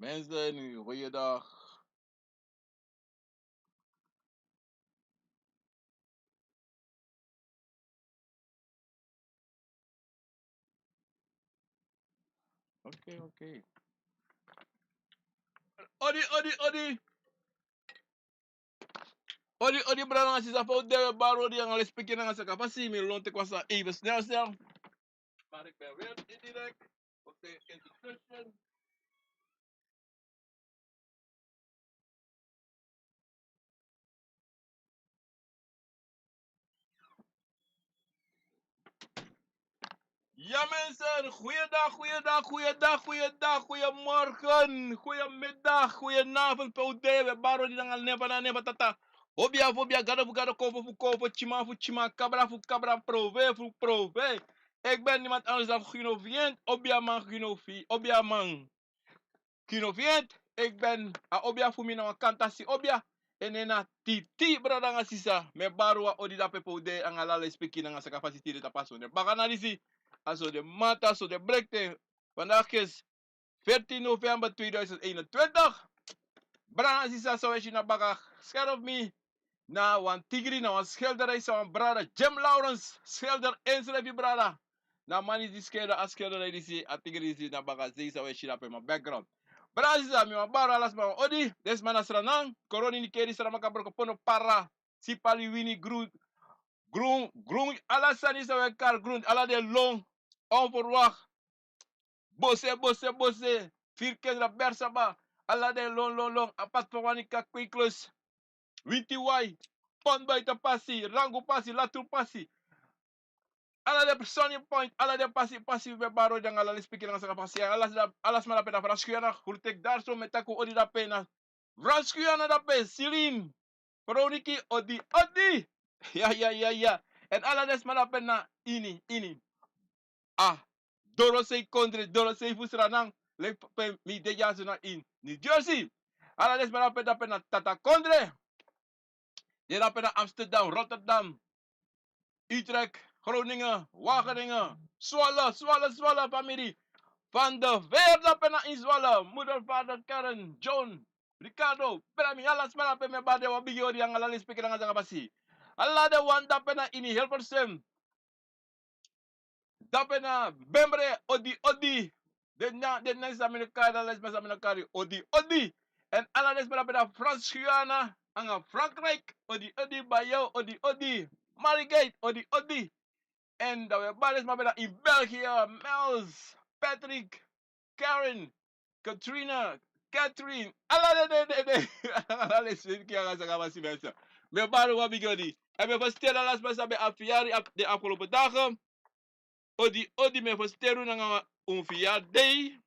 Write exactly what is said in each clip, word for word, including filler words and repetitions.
Mensen, goeiedag. Oké, oké. Odi, odi, odi. Odi, odi, brada nanga sisa, fa un de? We bari odi anga lespeki nanga sakafasi. Mi lon teki wan sani even snel, snel. Maar ik ben weer in direct. Oké, introduction. Ya mensen, goeiedag, goeiedag, goeiedag, goeiedag, goeiemorgen, goeiemiddag, goedenavond, pe un de. We bari odi nanga nen fu a nen fu a Tata. Obia fu obia, gado fu gado, konfo fu konfo, tyiman fu tyiman, kabra fu kabra, prove fu prove. Ik ben niemand anders dan Gino Vient, obiaman Gino Vi, obiaman Gino Vient. Ik ben, a obia fu mi na wan kantasi obia. En na Titi, brada nanga sisa. Mi e bari wan odi dape pe un de, anga ala lespeki nanga sakafasi tide tapu a sonde. Baka na disi, a sonde mata, sonde brekten. Vandaag is veertien november tweeduizend eenentwintig. Brada nanga sisa, san un e si na baka scherm fu mi, na wan tigri, na wan schilderij san wan brada Jim Lawrence schilder ensrefi, brada. Na a man disi schilder a schilderij disi, a tigri disi na baka, sei san un e si dape na background. Brada nanga sisa, mi wani bari ala sma wan odi. Den sma na Sranan, Koroni, Nickerie, Saramacca, Brokopondo, Para, Sipaliwini, Grun, Grun, Grun, ala sani san un e kari Grun, ala den lon, Onverwacht, Bose, Bose, Bose, Virkindra, Bersaba, ala den lon, lon, lon, Apart, Fawanika, Kweikloos, Winti Wai, Pont Buiten Pasi, Rangu Pasi, Latru Pasi, ala den Sony Point, ala den pasi, pasi, mi e bari odi anga ala lespeki nanga sakafasi. Ala, ala sma dape na Frans Guyana, Hultek Darso, mi e taki un odi dape na Frans Guyana dape, Silin, Proniki, odi, odi. Ya, ya, ya, ya. En ala den sma dape na ini, ini. Ah, Dorosei kondre, Dorosei fu Sranan, leki pe mi de dyaso na ini New Jersey. Ala den sma dape, dape na Tata kondre. Den dape na Amsterdam, Rotterdam, Utrecht, Groningen, Wageningen, Zwolle, Zwolle, Zwolle, famiri. Van de Veer dape na ini Zwolle, moeder, vader, Karen, John, Ricardo, Benjamin, ala sma dape mi e bari den wan bigi odi anga ala lespeki nanga sakafasi. Ala den wan dape na ini Hilversum. Dape na Bembre, odi, odi. Den na, den na san mi no kari, ala den sma san mi no kari, odi, odi. En ala den sma dape na Frans Guyana, anga Frankrijk, odi, odi, Bayo, odi, odi. Marigate, odi, odi. En dan wi e bari den sma dape na ini België, Mels, Patrick, Karen, Katrina, Catherine, ala den, den, den, den, ala den sma anga sakafasi, mensen. Mi e bari wan bigi odi. En mi e feliciteri ala sma san ben abi fiyari den afgelopen dagen. Odi, odi, mi e feliciteri unu nanga un fiyari dei.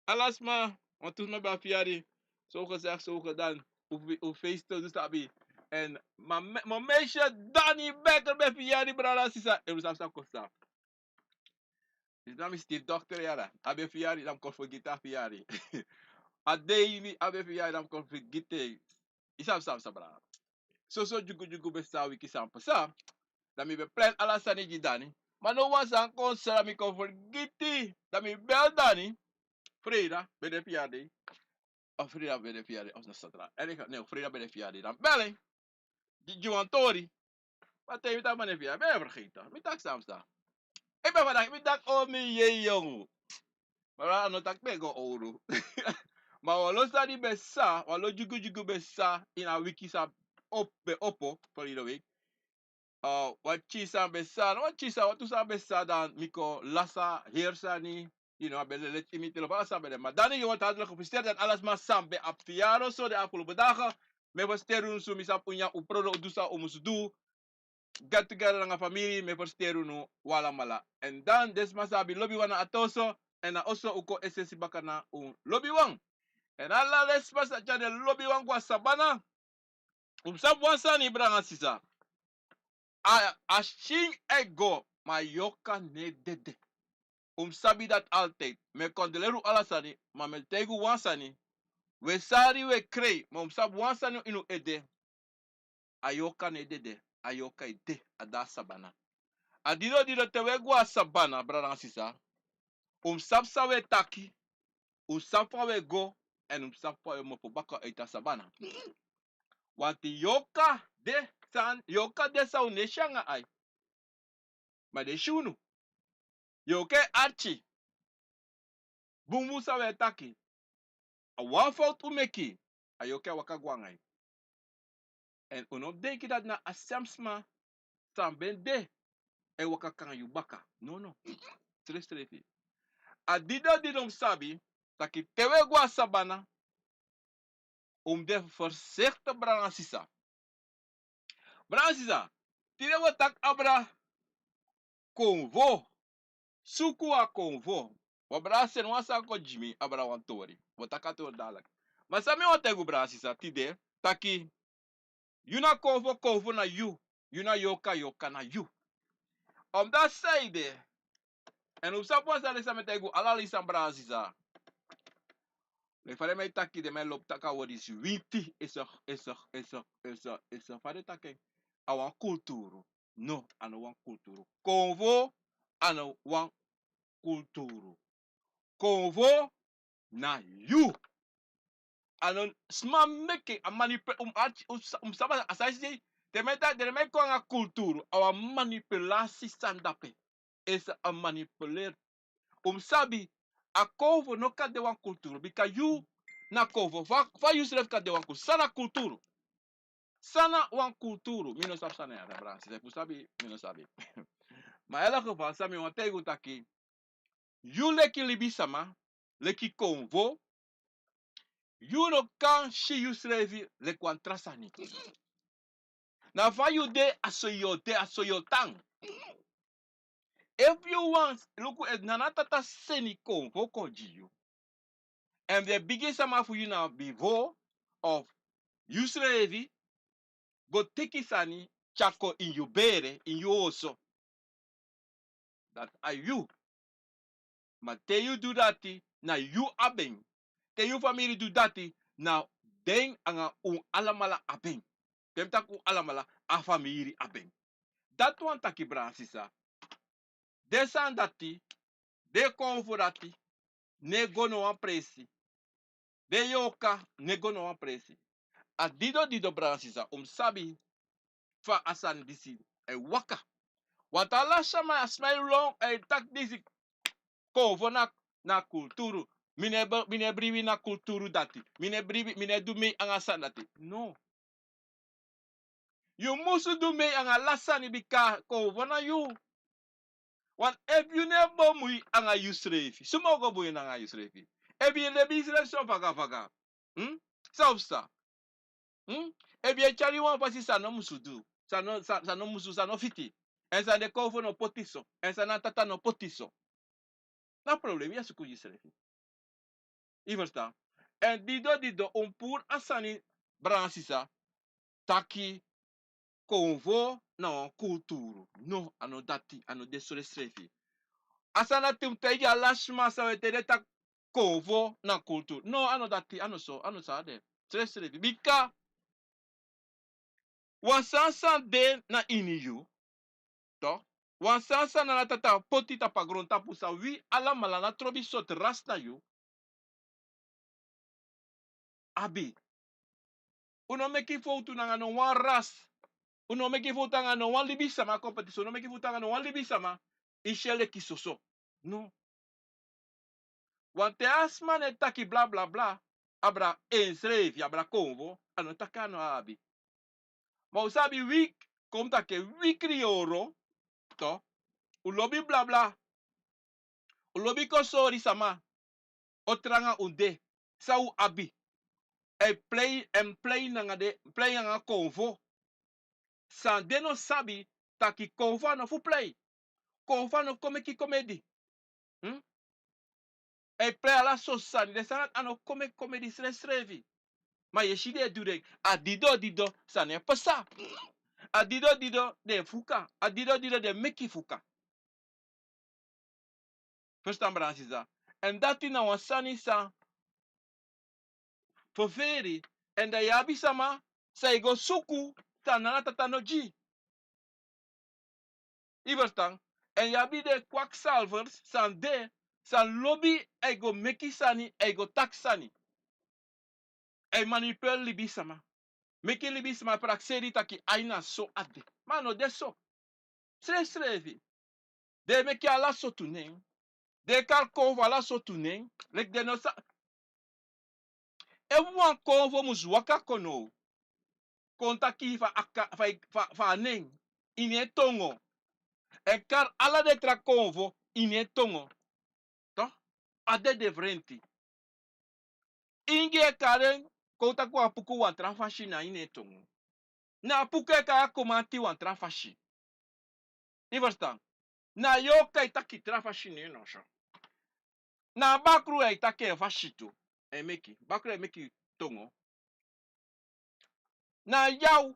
Ala sma, want tu sma ben abi fiyari. Zo gezegd, zo gedaan. Un, un feest, dus abi. En ma, ma meisje Dani Becker ben fiyari, brada, sisa. En un sabi san kosi. Is na mi stiefdochter, yara. A ben fiyari, dan mi kon fergiti a fiyari. A dei mi a ben fiyari, dan mi kon fergiti. I sabi san, san, brada. Soso dyugudyugu ben sa wiki san pasa. Dan mi ben plan ala sani gi Dani. Ma no wan sani kon, san mi kon fergiti. Dan mi bel Dani. Freida ben de fiyari. Of Freida ben de fiyari, of na Satra. En ik, nee, Freida ben de fiyari. Dan mi bel en. Gi, gi wan tori. Ma te mi taki man e fiyari, ben e fergiti. Mi taki san pasa. Ik ben vandaag, mi taki o mi yeye, yongu. Ma a no taki ben go owru. Ma wan lo sani ben sa, wan lo dyugudyugu ben sa, ini a wiki san op, ben opo, verleden week. Uh, wan pikin sani ben sa, no, wan pikin sani, wan tu sani ben sa, dan mi kon lasi a heri sani, you know, a ben leti ini mi telefon, ala sani ben de. Ma Dani, yu wani hartelijk gefeliciteerd, dan ala sma san ben abi fiyari so den afgelopen dagen. Mi e feliciteer unu, so mi sabi un nyan, un prodo, un du san un musu du. Get together nanga famiri, mi e feliciteer unu, un alamala. En dan den sma san abi lobiwan na a ten oso, en na oso un kon esesi baka na un lobiwan. En ala den sma san tyari den lobiwan go na sabana. Un sabi wan sani, brada nanga sisa. A, a skin e go, ma a yorka no e dede. Un sabi dati altijd. Mi e kondoleri un ala sani, ma mi e taigi un wan sani. Un e sari, un e krei, ma un sabi wan sani ini un ede. A yorka no e dede, a yorka e de, a de na sabana. A didon didon te un e go na sabana, brada nanga sisa. Un sabi san un e taki, un sabi fa un e go, èn un sabi fa un e mopo baka uiti a sabana. Wanti yoka de san, yoka de san un no e si nanga ai. Ma den e si unu. Yoka e arki. Bunbun san un e taki. A wan fowtu un meki, a yoka e waka go nanga yu. Èn un no denki dati na a srefi sma san ben de e waka kon na yu baka. Nono. Srefsrefi. A didon didon un sabi taki te un e go a sabana, un mus de fersekti, brada nanga sisa. Brada nanga sisa, tide un o taki abra konfo. Suku a konfo. Wan brada seni wan sani kon gi mi abra wan tori. Un o taki a tori dadiliki. Ma san mi wani taigi un, brada nanga sisa, tide taki yu na konfo, konfo na yu. Yu na yoka, yoka na yu. Omdati san ede. Èn un sabi wan sani san mi e taigi un ala leisi, brada nanga sisa. Leki fa den man e taki, den man e lobi taki a word disi winti, esi, esi, esi, esi, esi, fa den e taki en. A wan kulturu. No, a no wan kulturu. Konfo a no wan kulturu. Konfo na yu. A no sma meki a manipu-, un mus sa-, un mus sabi a sani disi. Te mi e taki, te mi e kon nanga kulturu, a wan manipulasi sani dape. Esi, a manipuleri. Un mus sabi, a konfo no kan de wan kulturu. Bika yu na konfo. Fa, fa yusrefi kan de wan kulturu? San na kulturu? San na wan kulturu? Mi no sabi san na en, brada nanga sisa. Efu un sabi, mi no sabi. Ma in elk geval, san mi wani taigi un taki, yu leki libisma, leki konfo, yu no kan si yusrefi leki wan tra sani. Na fa yu de, a so yu o de, a so yu o tan. Efu yu wani luku, efu Nana Tata seni konfo kon gi yu, èn den bigi sama fu yu na bifo of yusrefi go teki sani tyari kon ini yu bere, ini yu oso. Dati a yu. Ma te yu du dati, na yu abi en. Te yu famiri du dati, na den anga un alamala abi en. Te mi taki un alamala, a famiri abi en. Dati wani taki, brada nanga sisa, den sani dati, den konfo dati, no e go no wan presi. Den yoka no e go no wan presi. A didon didon, brada nanga sisa, un mus sabi fa a sani disi e waka. Wanten ala sama e smile lon, e taki disi konfo na, na kulturu. Mi no e b-, mi no e bribi na kulturu dati. Mi no e bribi, mi no e du mei anga sani dati. No. Yu musu du mei anga ala sani bika konfo na yu. Want efu yu no e bemui anga yusrefi, suma o go bemui anga yusrefi? Efu yu e libi yusrefi so vagavaga, hmm? San o psa? Hmm? Efu yu e tyari wan fasi san no musu du, san no, san, san no musu, san no fiti, èn san den konfo no poti so, èn san Nana Tata no poti so, na problema yu e suku gi yusrefi. Yu ferstan? Èn didon didon un puru a sani, brada nanga sisa, taki konfo na wan kulturu. No, a no dati, a no de so srefsrefi. A sani dati un taigi ala sma san un e teki, den taki konfo na kulturu. No, a no dati, a no so, a no so a de srefsrefi. Bika wan sani san de na ini yu, toch, wan sani san Nana Tata poti tapu a grontapu, san wi alamala, na trobi sortu ras na yu abi. Un no meki fowtu nanga no wan ras. Un no meki fowtu nanga no wan libisma kompetisi. Un no meki fowtu nanga no wan libisma. Yu si en leki soso. No. Wanten a sma no e taki bla bla bla, abra ensrefi, abra konfo, a no taki a no abi. Ma un sabi wi, kon taki wi kriyoro, toch, un lobi bla bla. Un lobi kon sori sama o tranga un de, san un abi. E plei, en plei nanga de, plei nanga konfo. San den no sabi taki konfo a no fu plei. Konfo a no kon meki komedi. Hmm? E plei ala sortu sani, den sani a no kon meki komedi srefsrefi. Ma yu e si den e du den, a didon didon sani e pasa. A didon didon den e fuka. A didon didon den e meki fuka. Ferstan, brada nanga sisa? Èn dati na wan sani san ferferi. Èn dan yu abi sama san e go suku san Nana Tata no gi. Yu ferstan? Èn yu abi den kwaksalvers san de, san lobi e go meki sani, e go taki sani. A e manipuleli libisama. Meki libisama prakseri taki ai na so a de. Ma a no de so. Srefsrefi. Den e meki ala sortu nen. Den e kari konfo ala sortu nen. Leki den no sa. Efu wan konfo musu waka kon now, kon taki fa a ka-, fa, fa, fa a nen ini en tongo. A e kari ala den tra konfo ini en tongo. Toch? A de diferenti. Ingi e kari en, kon taki wan puku wan tra fasi na ini en tongo. Na a puku e kari a Kromanti wan tra fasi. I ferstan? Na Yorka e taki tra fasi na en noso. Na bakru e taki en fasi tu. E meki. Bakru e meki tongo. Na yaw,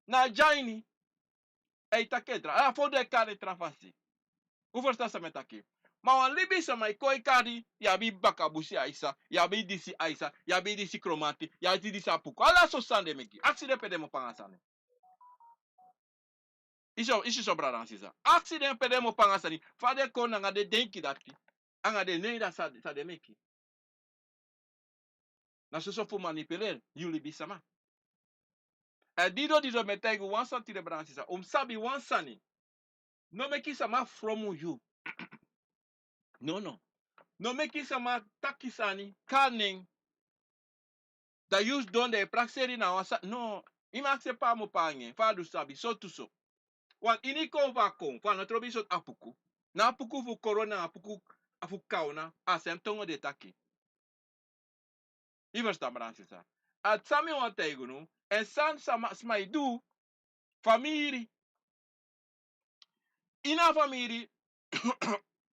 na Dyaini, e taki en tra, a fow den e kari en tra fasi. Un ferstan san mi e taki? Ma wan libisama e kon e kari, yu abi Bakabusi a yu sa, yu abi disi a yu sa, yu abi disi Kromanti, yu abi disi Apuku. Ala so sani den meki. Aksi den pe den mu panga sani. I si, i si so, brada nanga sisa. Aksi den pe den mu panga sani. Fa den kon nanga den denki dati. Anga den nen dati san, san den meki. Na soso fu manipuleri yu libisama. Èn dido, dido mi e taigi un wan sani tide, brada nanga sisa. Un mu sabi wan sani. No meki sama fromu yu. No, no. No meki sama taki sani, kari nen. Dan yu sidon dan e prakseri na wan sani. No. I mu aksi en pe a mu panga en, fa a du sabi, so tu so. Wan ini konfo a kon, fu a no trobi sortu Apuku. Na Apuku fu Koro, na Apuku fu Kaona, a sem tongo den e taki. I ferstan, brada nanga sisa. A san mi wani taigi unu, èn san sama, sma e du, famiri. Ini a famiri,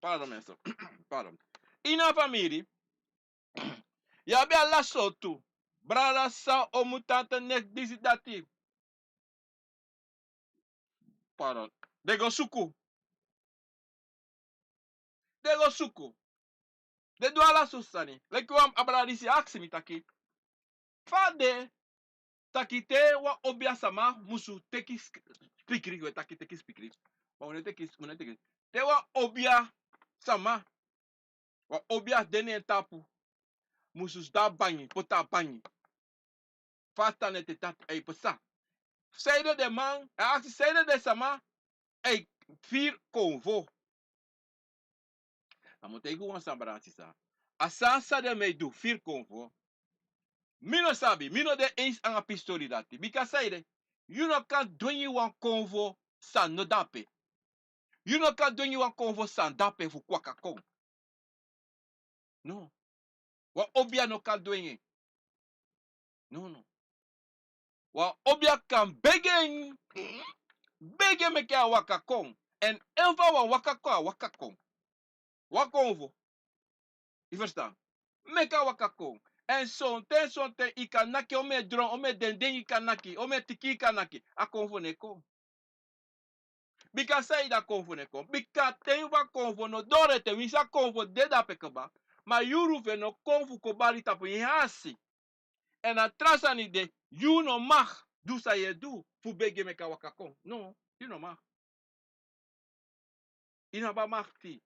pardon, mensen, pardon. Ini a famiri, yu abi ala sortu, brada, sisa, omu, tanta, neef, disi, dati. Pardon. Den go suku. Den go suku. Den du ala sortu sani. Leki wan a brada disi aksi mi taki, fa a de taki te wan obia sama musu teki sk-, spikri, we taki teki spikri. Ma un no e teki, un no e teki. Te wan obia sama, wan obia de na en tapu, musu sidon a bangi, poti a bangi. Fa a tan ete taki, e pasa. Sanede den man, a aksi sanede den sama e firi konfo. A mu taigi un wan sani, brada nanga sisa. A sani san den man e du, firi konfo. Mi no sabi, mi no de eens anga a pisi tori dati. Bika sanede, yu no kan dwengi wan konfo san no de ape. Yu no kan dwengi wan konfo san de ape fu kon waka kon. No. Wan obia no kan dwengi en. No, no. Wan obia kan begi en, begi en meki a waka kon. Èn efu a wani waka kon, a waka kon. Wan konfo. I ferstan? Meki a waka kon. Èn sonten, sonten i kan naki, omeni dron, omeni dendeng i kan naki, omeni tiki i kan naki. A konfo no e kon. Bika sanede a konfo no e kon? Bika ten fu a konfo no doro ete, winsi a konfo de dape kaba. Ma yuru fu en no kon fu kon bari tapu en hasi. Èn a tra sani de, yu no mag du san yu e du fu begi en meki a waka kon. No, yu no mag. I no abi a makti.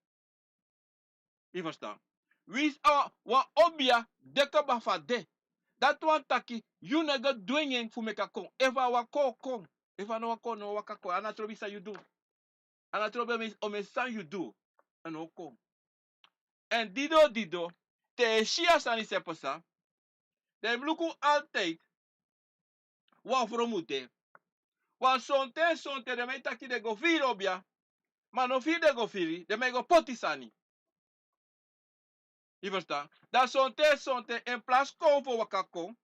I ferstan? Winsi a wan obia de kaba fu a de, dati wani taki yu no e go dwengi en fu meki a kon. Efu a wani kon, kon. Efu a no wani kon, no waka kon. A no trobi san yu du. A no trobi omeni, omeni san yu du. A no kon. Èn dido, dido, te yu e si a sani san e pasa, dan yu mu luku altijd wan fromu de. Wan sonten, sonten den man e taki den go firi obia. Ma no firi den go firi, den man e go poti sani. I ferstan? Dan sonten, sonten, en plaats konfo waka kon,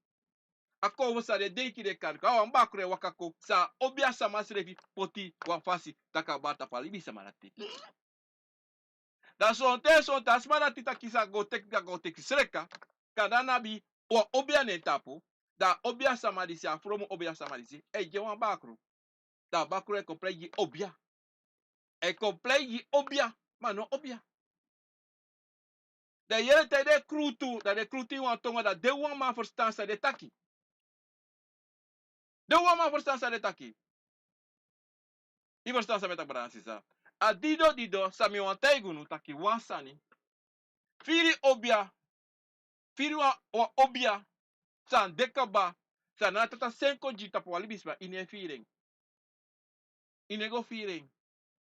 a konfo san den denki den kan kon, a wan bakru e waka kon, san a obia sama srefi poti wan fasi, taki a bari tapu a libisama dati. Dan sonten, sonten a sma dati taki san go teki, a go teki sreka, kande a no abi wan obia na en tapu, dan a obia sama disi, a fromu obia sama disi, e gi en wan bakru. Dan a bakru e kon prei gi obia. E kon prei gi obia, ma no obia. Dan yu yere te den e krutu, dan den e krutu ini wan tongo, dan den wan man ferstan san den e taki. Den wan man ferstan san den e taki. I ferstan san mi e taki, brada nanga sisa? A dido, dido, san mi wani taigi unu taki wan sani. Firi obia. Firi wan, wan obia. san de kaba, san na a Tata seni kon gi tapu wan libisma, i no e firi en. I no e go firi en.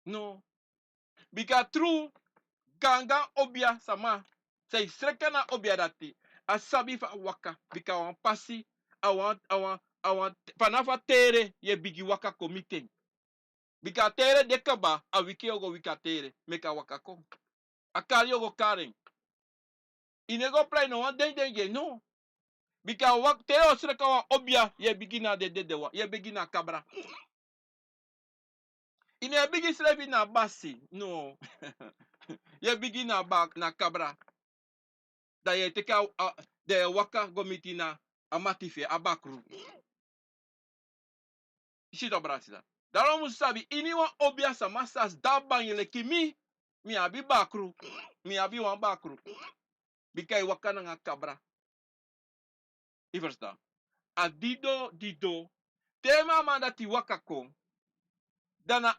No. Bika tru, gangan obia sama, san e sreka na obia dati, a sabi fa a waka, bika a wan pasi, a wan, a wan, a wan, fanafu a tere yu e bigin waka kon miti en. Bika a tere de kaba, a wiki yu o go wiki a tere, meki a waka kon. A kari yu o go kari en. I no e go prei no wan den den gi en, no. Bika wan te yu o sreka wan obia, yu e bigin na den dede wan, yu e bigin na kabra. I no e bigin srefi na basi, no. Yu e bigin na ba-, na kabra. Dan yu e teki a, a, dan yu e waka go miti na a mati fu yu, a bakru. I si, to, brasida. Dati yu musu sabi, iniwan obia sama sa sidon a bangi leki mi, mi abi bakru, mi abi wan bakru. Bika yu e waka nanga kabra. I ferstan? A dido, dido. Te a man dati waka kon, dan na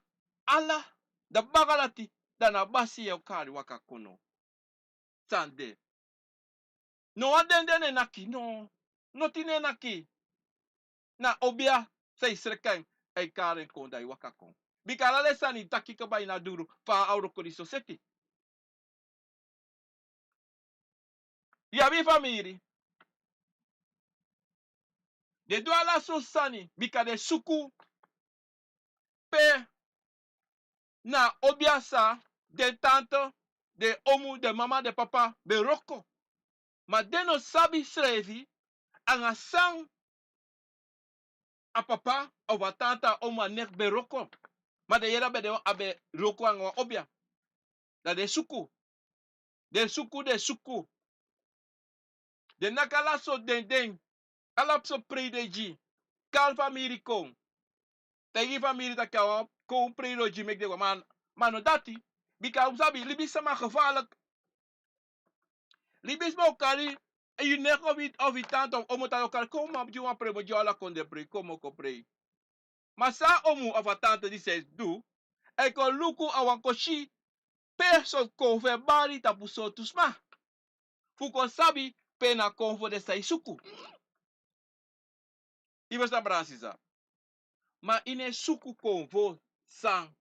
ala, dan baka dati, dan na basi yu o kari waka kon, no. San de. No wan den den no e naki, no. Notin no e naki. Na obia san e sreka en, a e kari en kon, dan a e waka kon. Bika ala den sani taki kaba ini a duru, fa a wroko disi o seti. Yu abi famiri. Den du ala sortu sani, bika den suku pe na obia san den tante, den omu, den mama, den papa ben wroko. Ma den no sabi srefi anga san a papa of a tante, a omu, a nek ben wroko. Ma den yere a ben de, a ben wroko anga wan obia. Dan den suku. Den suku, den suku. Den naki ala sortu den den. Ala sortu prei den gi. Kari famiri kon. Taigi famiri taki a wani kon prei den gi, meki den kon. Ma, ma no dati. Bika un sabi, libisama gevaarlijk. Libisma o kari, yu nek of yu, of yu tante of omu, tante o kari, kon, ma gi wan prei, mi o gi yu ala kondre prei, kon, mi o kon prei. Ma san a omu of a tante disi e du, a e kon luku, a wani kon si pe sortu konfo e bari tapu sortu sma. Fu kon sabi pe na konfo de san e suku. I ferstan, brada, sisa? Ma i no e suku konfo san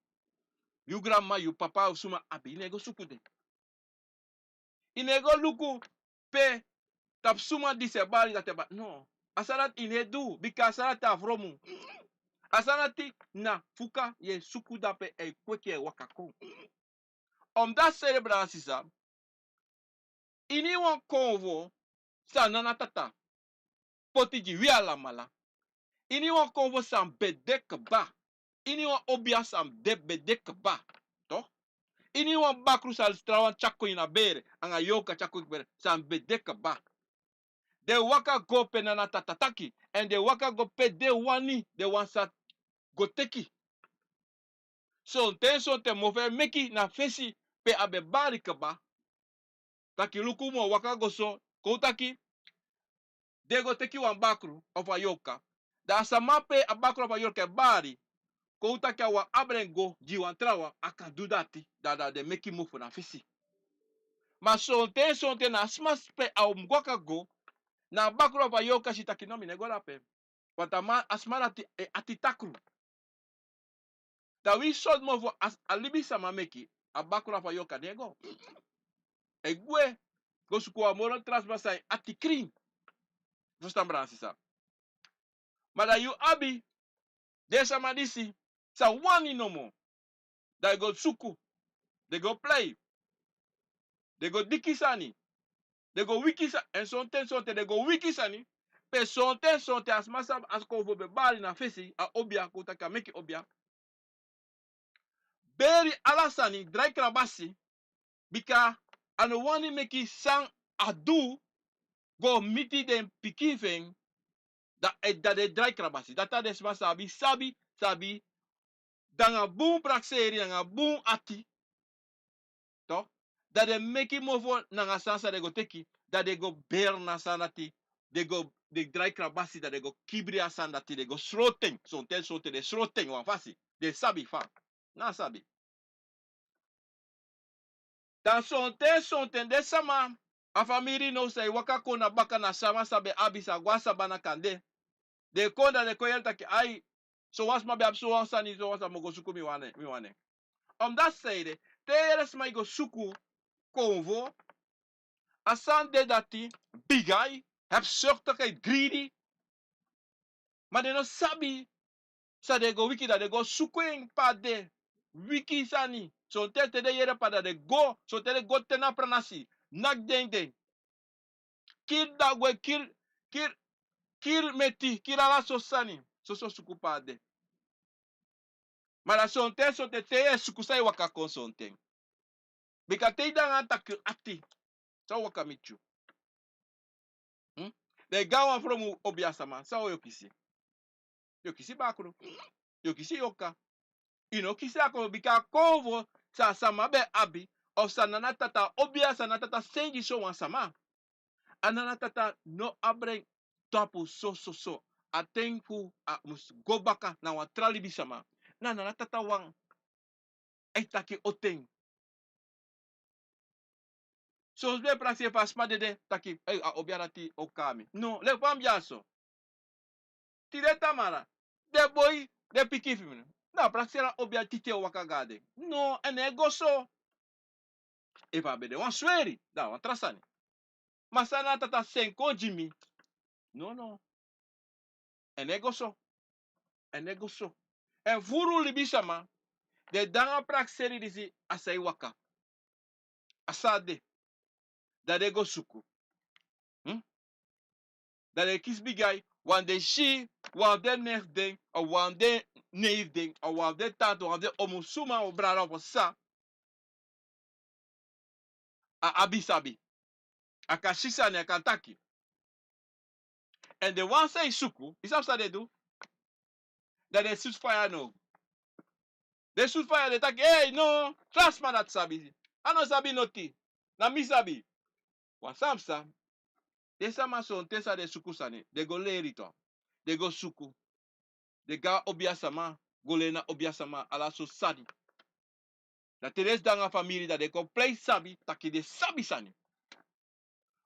yu granmama, yu papa, yu suma abi, i no e go suku den. I no e go luku pe tapu suma disi e bari, dati e bari. No. A sani dati i no e du, bika a sani dati a fromu. A sani dati na fuka yu e suku, dape a e kweki, a e waka kon. Omdat seri, brada, sisa, iniwan konfo san Nana Tata poti gi wi alamala, iniwan konfo san ben de kaba, iniwan obia san de, ben de kaba, toch? Iniwan bakru san trawan tyari kon ini a bere, anga yorka tyari kon ini bere, san ben de kaba. Den waka go pe Nana Tata taki, èn den waka go pe den wani, den wani sa go teki. Sonten, sonten mofo e meki na fesi pe a ben bari kaba. Taki luku, mi o waka go so, kon taki den go teki wan bakru of a yorka. Dan a sama pe a bakru of a yorka e bari, kon taki a wani abra en go gi wan trawan, a kan du dati, dan, dan den meki mofo na fesi. Ma sonten, sonten na a sma pe a o mu waka go, na a bakru of a yorka si taki no, mi no e go dape. Want a man, a sma dati e ati takru. Dan wi sortu mofo a, a libisama meki, a bakru of a yorka no e go. A e gwe go suku wan moro tra sma san e ati krin. Ferstan, brada, sisa? Ma dan yu abi den sama disi san wani nomo. Dan den go suku, den go prei, den go diki sani, den go wiki sa-, èn sonten, sonten den go wiki sani. Pe sonten, sonten a sma san a konfo ben bari na fesi, a obia, kon taki a meki obia, beri ala sani, drai krabasi, bika a no wani meki san a du go miti den pikin fu en, dan, eh, dan den drai krabasi. Dati a den sma san abi, sabi, sabi, dan nanga bun prakseri, nanga bun ati, toch? Dan den meki mofo nanga san san den go teki, dan den go beri na sani dati, den go, den drai krabasi, dan den go kibri a sani dati, den go sroto en, sonten, sonten den sroto en wan fasi, den sabi fa. Na sabi. Dan sonten, sonten den sama A famiri now san e waka kon na baka na sama san ben abi san go a sabana kande. Den kon da den kon yere taki ai, sowan sma ben abi sowan sani, sowan sani, mi o go suku mi wan nen, mi wan nen. Omdat san ede, te yere sma e go suku konfo, a sani de dati bigi ai, hebzuchtig, greedy. Ma den no sabi san den go wiki, da den go suku en pe a de. Wiki sani. Sonten te den yere pe a de, da den go, sonten den go te na pranasi, naki den ede, kiri dagwe, kiri, kiri, kiri meti, kiri ala so sani. Soso suku pe a de. Ma da sonten, sonten te yu e suku san e waka kon sonten. Bika te yu de nanga taki ati, san o waka miti yu. Hmm? Den gaanwan fu yu mu obiasama, san o yu o kisi? Yu o kisi bakru. Yu o kisi yoka. Yu no kisi a konfo, bika a konfo san a sama ben abi, of san Nana Tata obia, san Nana Tata seni gi sowan sama. A Nana Tata no abra en tapu so, so, so. A ten fu a mus go baka na wan tra libisama. Na Nana Tata wan e taki o ten. Soms ben prakseri fa sma dede taki, ei, a obia dati o kon na mi. No, leki fa mi de ya so. Tide tamara, den boi, den pikin fu mi, no, a prakseri a obia titi e waka go na den. No, a no e go so. Efu a ben de wan sweri, da a wan tra sani. Ma san Nana Tata seni kon gi mi. No, no. A no e go so. A no e go so. Èn furu libisama, den de nanga prakseri disi, a san e waka. A san a de. Da den go suku. Hmm? Da den kisi bigi ai, wan den si, wan fu den neef den, a wan fu den neef den, a wan fu den tante, wan fu den omu, suma, o brada, o san. A abi sabi. A kan si sani, a kan taki. Èn den wan san e suku, yu sabi san den du? Da den sutu faya now. Den sutu faya, den taki, ei, no, tra sma dati sabi. A no sabi noti. Na mi sabi. Wan sani psa. Den sama sonten san den suku sani, den go leri tu. Den go suku. Den go na obiasama, go leri na obiasama ala sortu sani. Da te den sidon nanga famiri, da den kon prei sabi, taki den sabi sani.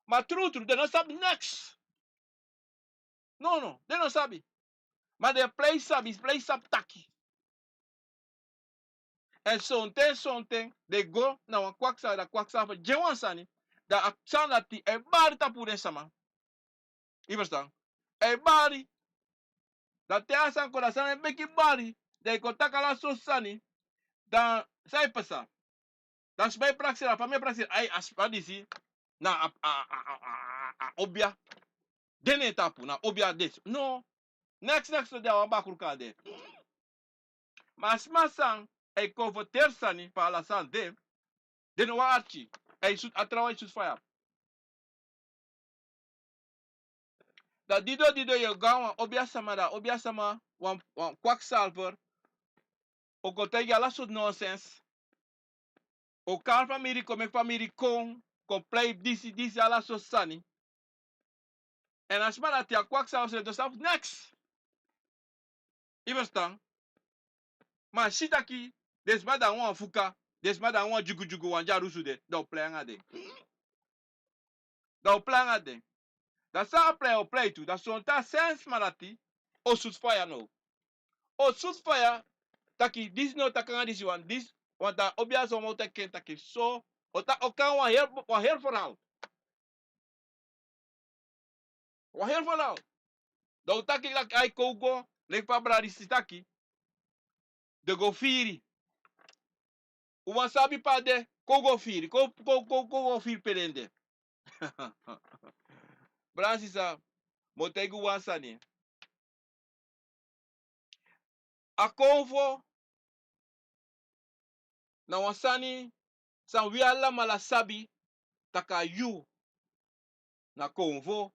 Ma trutru, den no sabi neks. No, no, den no sabi. Ma den prei sabi, prei sabi taki. Èn sonten, sonten, den go na wan kwaksa, da kwaksa fu gi en wan sani, da a sani dati e bari tapu den sama. Yu ferstan? A e bari. Da te a sani kon, da sani e meki bari. Da yu kon taki ala sortu sani. Da san e pasa? Da sma e prakseri, a famiri e prakseri, ai, a sma disi na a, a, a, a, a, a obia. Den no e tapu, na obia disi. No. Neks, neks, no, den a wan bakru kande. Ma a sma san e konfoteri sani fu ala sani de, den no wani arki. A e sutu, a trawan e sutu faya. Da dido, dido yu o go na wan obiasama, da obiasama, wan, wan kwaksalver, o kon taigi ala sortu nonsens. O kari famiri kon, meki famiri kon, kon prei disi, disi, ala sortu sani. Èn a sma dati, a kwaksalver, no sabi neks. Yu ferstan? Ma a si taki den sma de nanga wan fuka, den sma de nanga wan dyugudyugu, wan dyalusu de, da a o prei nanga den. Da a o prei nanga den. Da san a prei, a o prei tu. Da sonten a seni sma dati o sutu faya now. O sutu faya, taki disi no taki nanga disi wan, disi wan, da obiasama o teki en taki so, o ta, o kon nanga wan heri, wan heri ferhaal. Wan heri ferhaal. Da o taki, taki ai, kon u go, leki fa brada disi taki. Den go firi. Un wani sabi pe a de, kon go firi. Kon, kon, kon, kon go firi pe den de. Brada, sisa, mi o taigi un wan sani. A konfo na wan sani san wi alamala sabi taki a yu na konfo.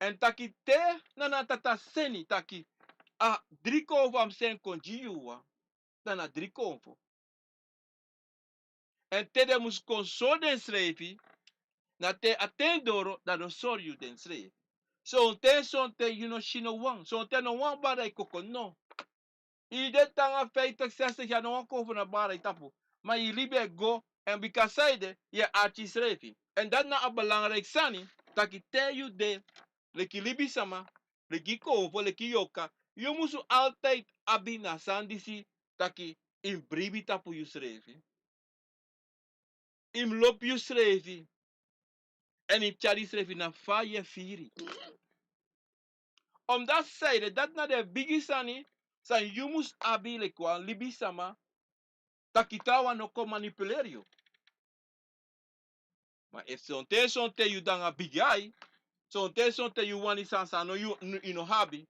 Èn taki te Nana Tata seni taki a dri konfo a mus seni kon gi yu, dan na dri konfo. Èn te den mus kon sori densrefi, na te a ten doro dan den o sori yu densrefi. Sonten, sonten yu no si no wan, sonten no wan bari e koko, no. Yu de te nanga feifitenti, sesitenti yari, no wan konfo no bari yu tapu. Ma yu libi e go, èn bika san ede, yu e arki yusrefi. Èn dati na a belangrijk sani, taki te yu de leki libisama, leki konfo, leki yorka, yu musu altijd abi na sani disi, taki yu mus bribi tapu yusrefi, yu mus lobi yusrefi, èn yu mus tyari yusrefi na fa yu e firi. Omdat zij de, dati na den bigi sani san yu mus abi leki wan libisama, taki trawan no kon manipuleri yu. Ma efu sonten sonten yu de nanga bigi ai, sonten sonten yu wani sani san no yu, yu no abi,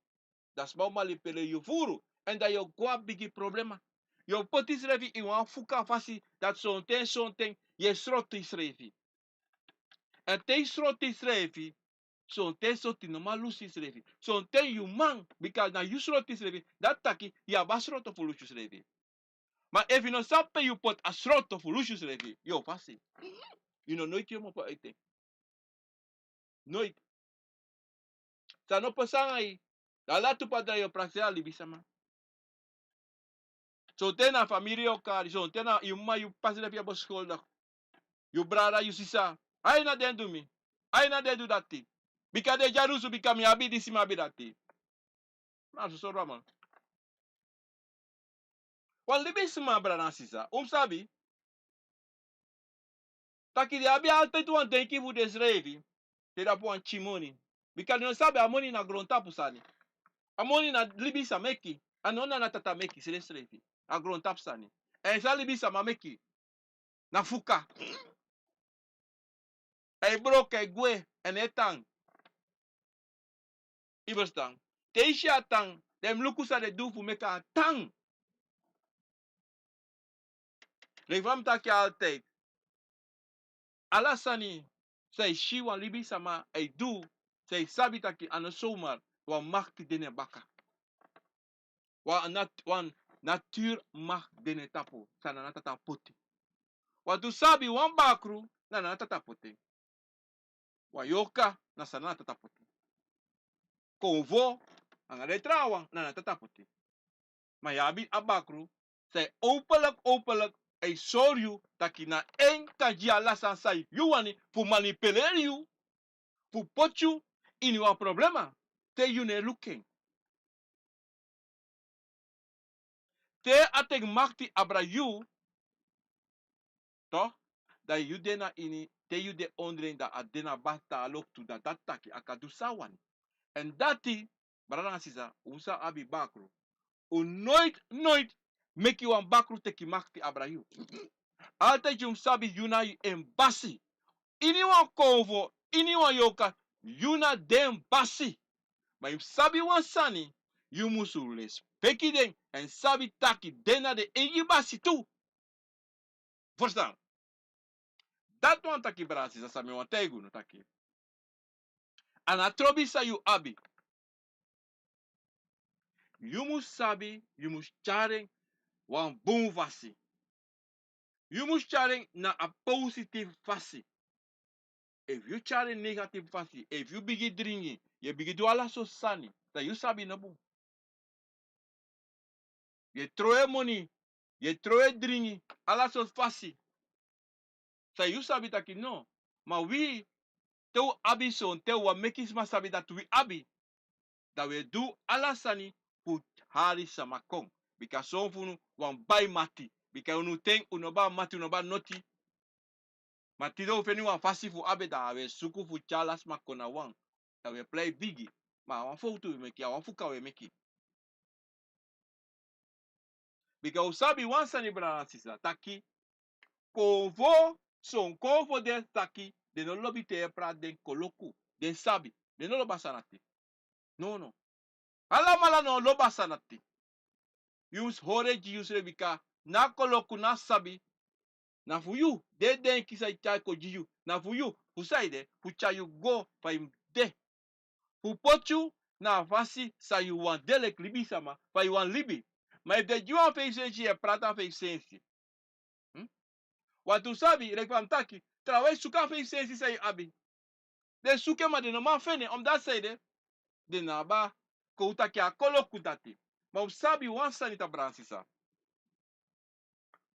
dan sma o manipuleri yu furu. Èn dan yu o go na bigi problema. Yu o poti yusrefi ini wan fuka fasi dati sonten sonten yu e sroto yusrefi. Èn te yu sroto yusrefi, sonten soti no man lusu yusrefi. Sonten yu man, bika na yu sroto yusrefi, dati taki yu abi a sroto fu lusu yusrefi. Ma efu yu no sabi pe yu poti a sroto fu lusu yusrefi, yu o fasi. Yu no noiti yu o mopo ete. Noiti. San no pasa nanga yu, dan ala tu pati dan yu o prakseri a libisama. Sonten na famiri yu o kari, sonten na yu mama, yu p'pa srefi e boskoldigi. Yu brada, yu sisa. Ai na den du mi. Ai na den du dati. Bika den dyalusu, bika mi abi disi, mi abi dati. Ma soso raman. Wan libisma, brada nanga sisa, un mus sabi taki den abi altijd wan denki fu densrefi, te den abi wan pikin moni. Bika den no sabi a moni na grontapu sani. A moni na libisma meki, a no na Tata meki, srefsrefi. A grontapu sani. Èn san libisma meki, na fuka. A e broko, a e gwe, a no e tan. Yu e ferstan? Te yu si a tan, dan yu mus luku san den du fu meki a tan. Leki fa mi taki altijd, ala sani san yu si wan libisma e du, san yu sabi taki a no zomaar, wan makti de na en baka. Wan nat-, wan natuurmacht de na en tapu, san Nana Tata poti. Wantu sabi, wan bakru na Nana Tata poti en. Wan yorka na san Nana Tata poti en. Konfo anga den trawan na Nana Tata poti en. Ma yu abi a bakru san e openlijk, openlijk e sori yu taki na en kan gi ala sani san yu wani, fu manipuleri yu, fu poti yu ini wan problema te yu no e luku en. Te a teki makti abra yu, toch, dan yu de na ini, te yu de ondro en, dan a de na baka a loktu, dan dati taki a kan du san a wani. Èn dati, brada nanga sisa, un san abi bakru, un nooit, nooit meki wan bakru teki makti abra yu. Altijd yu mus sabi yu na en basi. Ini wan konfo, ini wan yorka, yu na den basi. Ma yu mus sabi wan sani, yu musu lespeki den, èn sabi taki den na den eigi basi tu. Ferstan? Dati wani taki, brada nanga sisa, san mi wani taigi unu taki, a no trobi san yu abi. Yu mus sabi, yu mus tyari en wan bun fasi. Yu mus tyari en na a positief fasi. Efu yu tyari en negatief fasi, efu yu bigin dringi, yu e bigin du ala sortu sani san yu sabi no bun. Yu e trowe moni, yu e trowe dringi, ala sortu fasi san yu sabi taki no. Ma wi, te un abi sonten, un wani meki sma sabi dati wi abi, dan wi e du ala sani fu hali sama kon. Bika son fu unu wani bai mati. Bika unu ten unu abi mati, unu abi noti. Ma tide un feni wan fasi fu abi, dan wi e suku fu tyari ala sma kon na wan. Dan wi e prei bigi. Ma a wan fowtu wi e meki, a wan fuka wi e meki. Bika un sabi wan sani, brada nanga sisa, taki konfo, son konfo de taki den no lobi te yu e prati den koloku. Den sabi, den no lobi a sani dati. No, no. Alamala no lobi a sani dati. Yu mus hori en gi yusrefi, bika na koloku, na sabi, na fu yu. Den denki san e tyai kon gi yu, na fu yu. Fu san ede? Fu tyai yu go fa yu mus de. Fu poti yu na a fasi san yu wani de leki libisma, fa yu wani libi. Ma efu den gi wan feifi sensi, yu e prati a feifi sensi. Hmm? Wantu un sabi, leki fa mi taki, trawan e suku a feifi sensi san yu abi. Den e suku en, ma den no man feni en, omdat san ede? Den no abi a, kon un taki, a koloku dati. Ma un sabi wan sani, brada nanga sisa.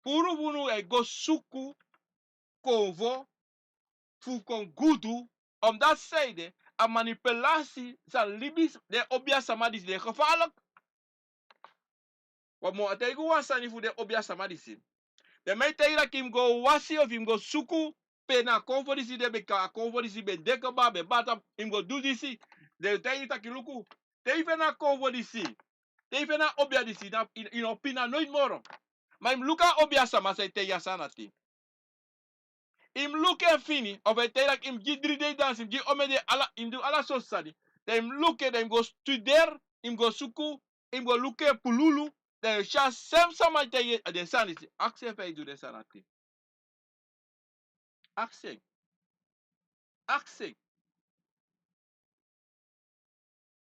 Furu fu unu e go suku konfo, fu kon gudu, omdat sanede a manipulasi san libi den obiasama disi de gevaarlijk. Wan mo a taigi wan sani fu den obiasama disi. Den man e taigi taki yu mus go wasi of yu mus go suku pe na a konfo disi de, bika a konfo disi ben de kaba, ben bata, yu mus go du disi. Den e taigi taki luku, te yu feni a konfo disi, te yu feni a obia disi, yu no pina noiti moro. Ma yu mus luku a obiasama san e taigi a sani dati. Yu mus luku en fini, of a e taigi taki yu mus gi dri dei dansi, yu mus gi omeni dei, ala, yu mus du ala sortu sani. Dan yu mus luku en, dan yu mus go studeri, yu mus go suku, yu mus go luku en pululu, dan yu o si a sem sama e taigi a den sani disi. Aksi en fa yu du den sani dati. Aksi en. Aksi en.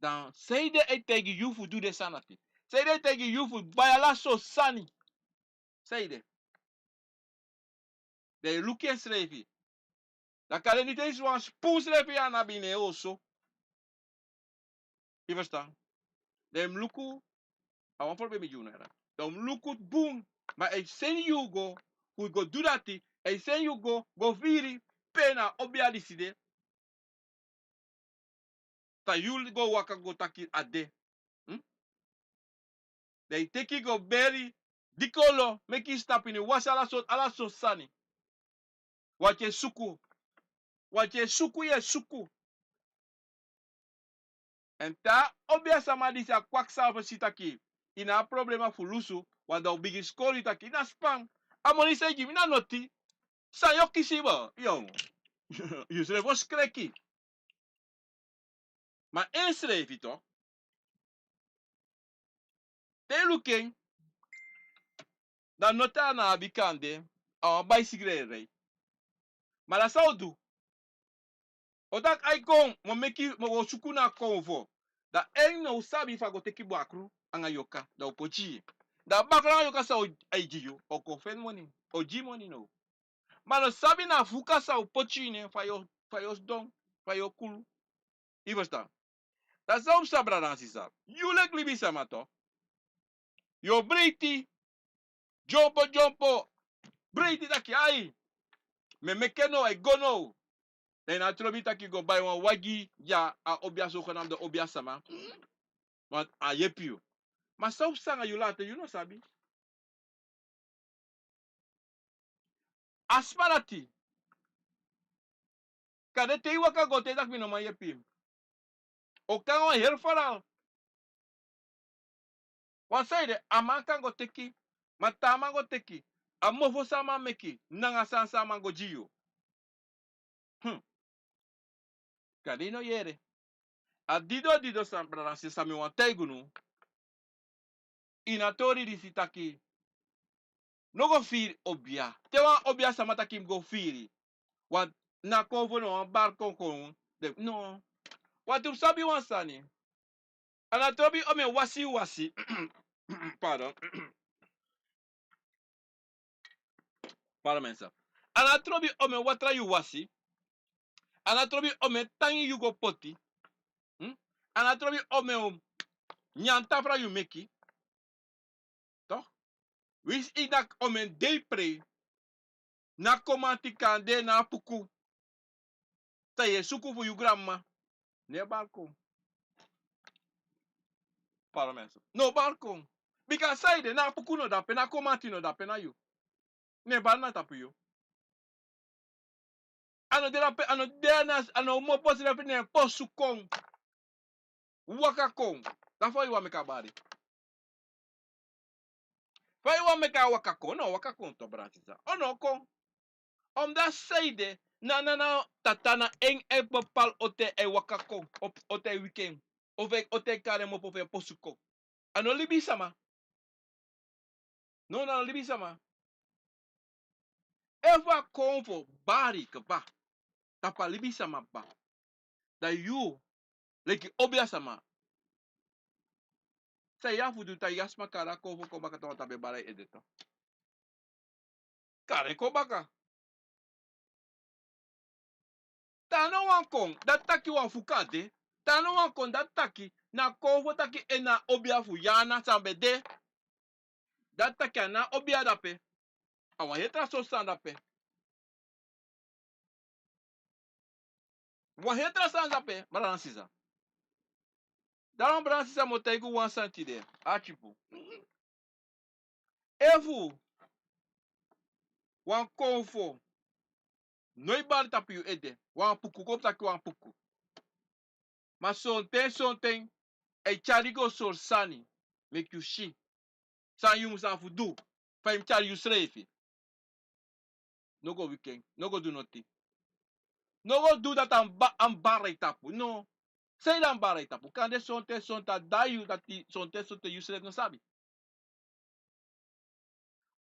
Dan sanede a e taigi yu fu du den sani dati? Sanede a e taigi yu fu bai ala sortu sani? Sanede? Dan yu luku ensrefi. Dan kande niti en si wan spun srefi ya na bini en oso. Yu ferstan? Dan yu mus luku, a wan problema mi gi unu era. Dan yu mus luku bun, ma a e seni yu go, fu go du dati, a e seni yu go, go firi pe na a obia disi de. San yu go waka go taki a de. Hmm? Dan yu teki go beri, dikolo, meki yu snapu ini wasi ala sortu, ala sortu sani. Wanti e suku. Wanti e suku, yu e suku. Èn te a obiasama disi a kwaksa fu si taki yu na a problema fu lusu, wan dan a o bigin skori yu taki na span. A moni san yu gi mi na noti. San yu o kisi bo, yu. Yu srefi o skreki. Ma ensrefi tu. Te yu luku en, dan noti a no abi kande, a wan baisigri e rei. Ma dan san a o du? A o taki ai kon, mi o meki, mi o go suku na a konfo. Dan en no o sabi fu a go teki bakru anga yoka, dan a o poti yu. Dan a bakru anga yoka san a e gi yu, a o kon feni moni, a o gi moni now. Ma a no sabi na fuka san a o poti yu ini en, fa yu o, fa yu o sidon, fa yu o kulu. Yu ferstan? Dati san un mus sabi, brada nanga sisa. Yu leki libisama tu, yu o breiti, dyompo dyompo, breiti taki ai, mi e meki en now, a e go now. Dan yu no abi trobi taki yu go bai wan wagi, ya, a obia, so kon na a obiasama. Want a yepi yu. Ma san un mus sanga yu later, yu no sabi. A sma dati, kande te yu waka go te yu taki mi no man yepi en, o kon nanga wan heri fara. Wan sanede, a man kan go teki, ma te a man go teki, a mofo san a man meki nanga san san a man go gi yu. Hmm. Kande yu no yere. A dido dido san, brada nanga sisa, san mi wani taigi unu ini a tori disi taki, no go firi obia. Te wan obiasama taki yu mus go firi, wan, na kon fu no wan bari kon kon. Den, no. Wan tu sabi wan sani. A no trobi omeni wasi yu wasi. Pardon. Pardon mensen. A no trobi omeni watra yu wasi. A no trobi omeni tangi yu go poti. Hmm? A no trobi omeni nyantafra yu meki. Toch? Winsi yu naki omeni dei prei, na komanti kande na puku. San yu e suku fu yu granmama. No e bari kon. Pardon mensen. No bari kon. Bika sanede, na puku no dape, na komanti no dape na yu. No e bari na tapu yu. A no de dape, a no de na, a no mopo srefi, ne posu kon. Waka kon. Dan fa yu wani meki a bari? Fa yu wani meki a waka kon? No waka kon tu, brada nanga sisa. A no kon. Omdat sanede, na, na, na tata na en e bepaal on ten a e waka kon, of on ten a e wiki en, of on ten a e kari en mopo fu en posu kon. A no libisama. No, na libisama. Efu a konfo bari kaba tapu a libisama kaba, dan yu, leki obiasama, san yu abi fu du? Taigi a sma kari a konfo kon baka, tawan tapu e bari a yu ede tu. Kari en kon baka. Te a no wani kon, dati taki wan fuka de. Te a no wani kon, dati taki na konfo taki en na obia fu yu, a na san ben de. Dati taki a na obia dape. A wan heri tra sortu sani dape. Wan heri tra sani de ape, brada nanga sisa. Dan wan brada nanga sisa, mi o taigi un wan sani tide. Arki bun. Efu wan konfo no e bari tapu yu ede, wan puku, kon taki wan puku. Ma sonten sonten a e tyari go sori sani meki yu si san yu musu abi fu du, fa yu mus tyari yusrefi. No go wiki en, no go du noti. No go du dati a mus ba-, a mus bari a e tapu. No. Sanede a mus bari a e tapu? Kande sonten sonten a de na yu dati sonten sonten yusrefi no sabi.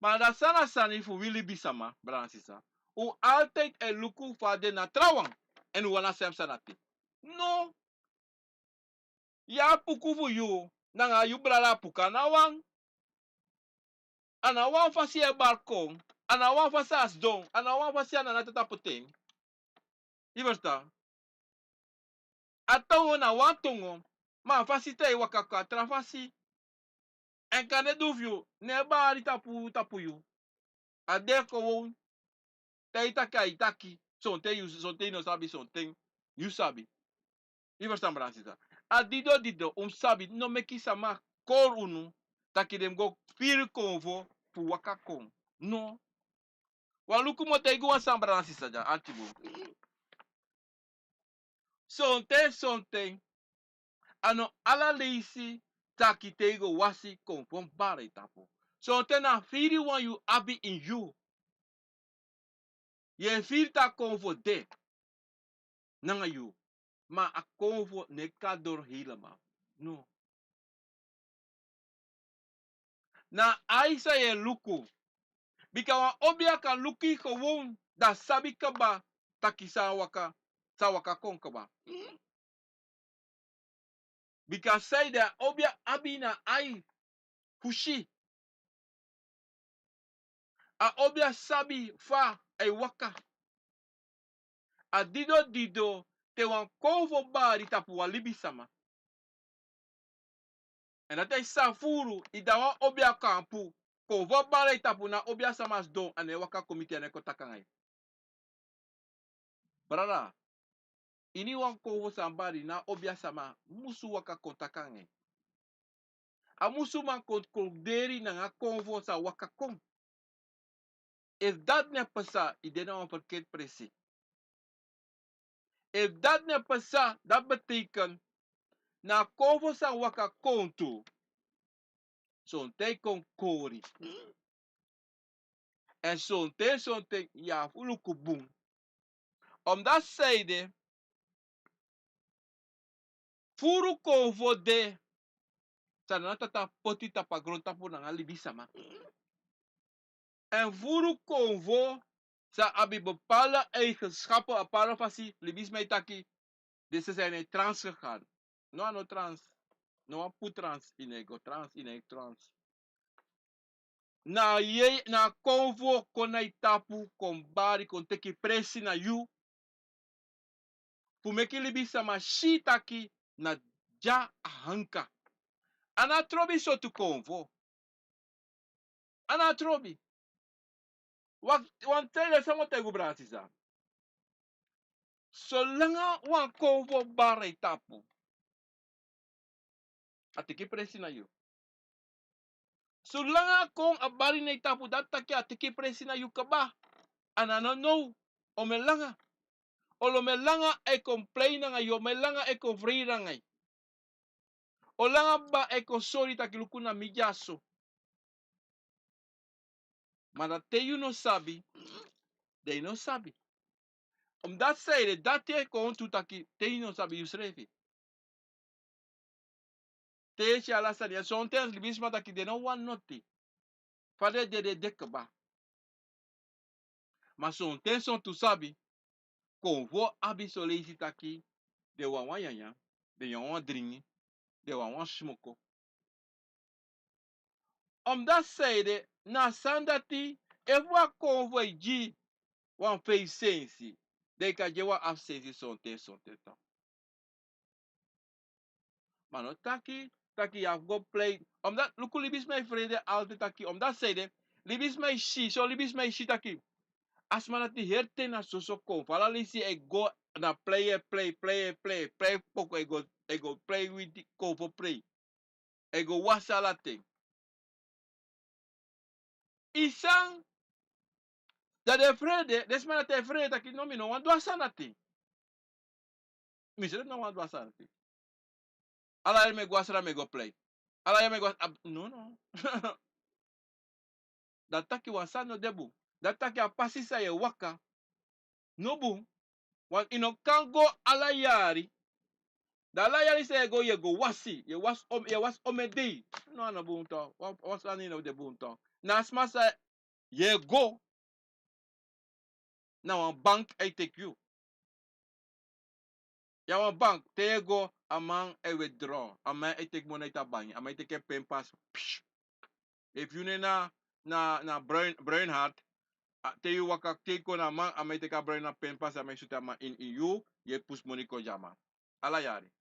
Ma dati san na sani fu wi libisama, brada nanga sisa. Un altijd e luku fa a de na trawan, èn un wani a sem sani ati. No. Yu abi puku fu yu nanga yu brada a puku, a na wan. A na wan fasi yu e bari kon, a na wan fasi a sidon, a na wan fasi a na na tata poti en. Yu ferstan? A tongo na wan tongo, ma a fasi te yu waka kon a tra fasi. Èn kande du fu yu no e bari tapu, tapu yu. A de kon won. Te yu taki a e taki, sonten yu, sonten yu no sabi, sonten yu sabi. Yu ferstan, brada nanga sisa? A dido dido un mus sabi, no meki sama kori unu taki den mus go firi konfo fu waka kon. No. Wan luku, mi o taigi wan sani, brada nanga sisa, dya, arki bun. Sonten sonten a no ala leisi taki te yu go wasi konfo mus bari a e tapu. Sonten na firi wan yu abi ini yu. Yu e firi taki a konfo de nanga yu, ma a konfo no e kon doro helemaal. No. Na a ai san yu e luku. Bika wan obia kan luku yu gewoon, dan a sabi kaba taki san waka, san waka kon kaba. Bika sanede a obia abi na ai fu si. A obia sabi fa a e waka. A dido dido te wan konfo bari tapu wan libisama. Èn dati a e sa furu, i de na wan obia kampu, konfo bari a e tapu, na obia sama sidon, a no e waka kon miti yu, a no e kon taki anga yu. Brada, ini wan konfo san bari na obia sama musu waka kon taki anga yu. A musu man kon, kon deri nanga konfo san waka kon. Efu dati no e pasa, i de na wan ferketi presi. Efu dati no e pasa, dati betekent na konfo san waka kon tu, sonten e kon kori. Èn sonten sonten yu abi fu luku bun. Omdati sanede furu konfo de san na tata poti tapu a grontapu nanga libisama. Èn furu konfo san abi bepaalde eigenschappen, a bepaalde fasi, libisma e taki, deze zijn in trance gegaan. No, a no trance. No wan puru trance, i no e go trance, i no e trance. Na yu, na konfo kon na yu tapu, kon bari, kon teki presi na yu. Fu meki libisama si taki na dya a hanka. A no trobi sortu konfo. A no trobi. Wan, wan tide san mi o taigi un, brada nanga sisa. Solanga wan konfo bari na yu tapu, a teki presi na yu. Solanga a kon a bari na yu tapu, dati taki a teki presi na yu kaba. A no nownow. Omeni langa. Omeni langa a e kon prei nanga yu, omeni langa a e kon frei nanga yu. Omeni langa a e kon sori taki luku na mi dyaso. Ma dati te yu no sabi, dan yu no sabi. Omdati sanede dati e kon tu taki te yu no sabi yusrefi. Te yu e si ala sani ya, sonten libisma taki den no wani noti. Fa den de, den de kaba. Ma sonten sontu sabi, konfo abi son leisi taki den wani wan nyanyan, den wani wan dringi, den wani wan smoko. Omdati sanede na a sani dati, efu a konfo e gi wan feifi sensi, dan yu kan gi en wan afu sensi sonten sonten tu. Ma no taki taki yu abi go prei. Omdati, luku, libisma e frede altijd taki, omdati sanede, libisma e si, son libisma e si taki A sma dati heri ten na soso kon. Fu ala leisi e go na plei, e plei, plei, e plei, plei poku, e go, e go plei witi kon fu plei. E go wasi ala ten. I san, dan den frede, den sma dati e frede taki no, mi no wani du a sani dati. Mi srefi no wani du a sani dati. Ala yari mi e go a sani, mi e go plei. Ala yari mi e go a, a, no, no. Dati taki wan sani no de bun. Dati taki a pasi san yu e waka no bun. Want yu no kan go ala yari. Dan ala yari san yu e go, yu e go wasi. Yu e wasi om, yu e wasi omeni dei. No, a no bun tu. Wan, wan sani no de bun tu. Na a sma san yu e go, na wan bank e teki yu. Ya, wan bank, te yu e go, a man e withdraw. A man e teki moni na yu tabangi. A man e teki en pinpas. Psh. Efu yu nen na, na, na Bruin, Bruin Heart, a, te yu waka, te yu kon na a man, a man e teki a Bruin na pinpas, a man e sutu a man ini, ini yu, yu e pusu moni kon gi a man. Ala yari.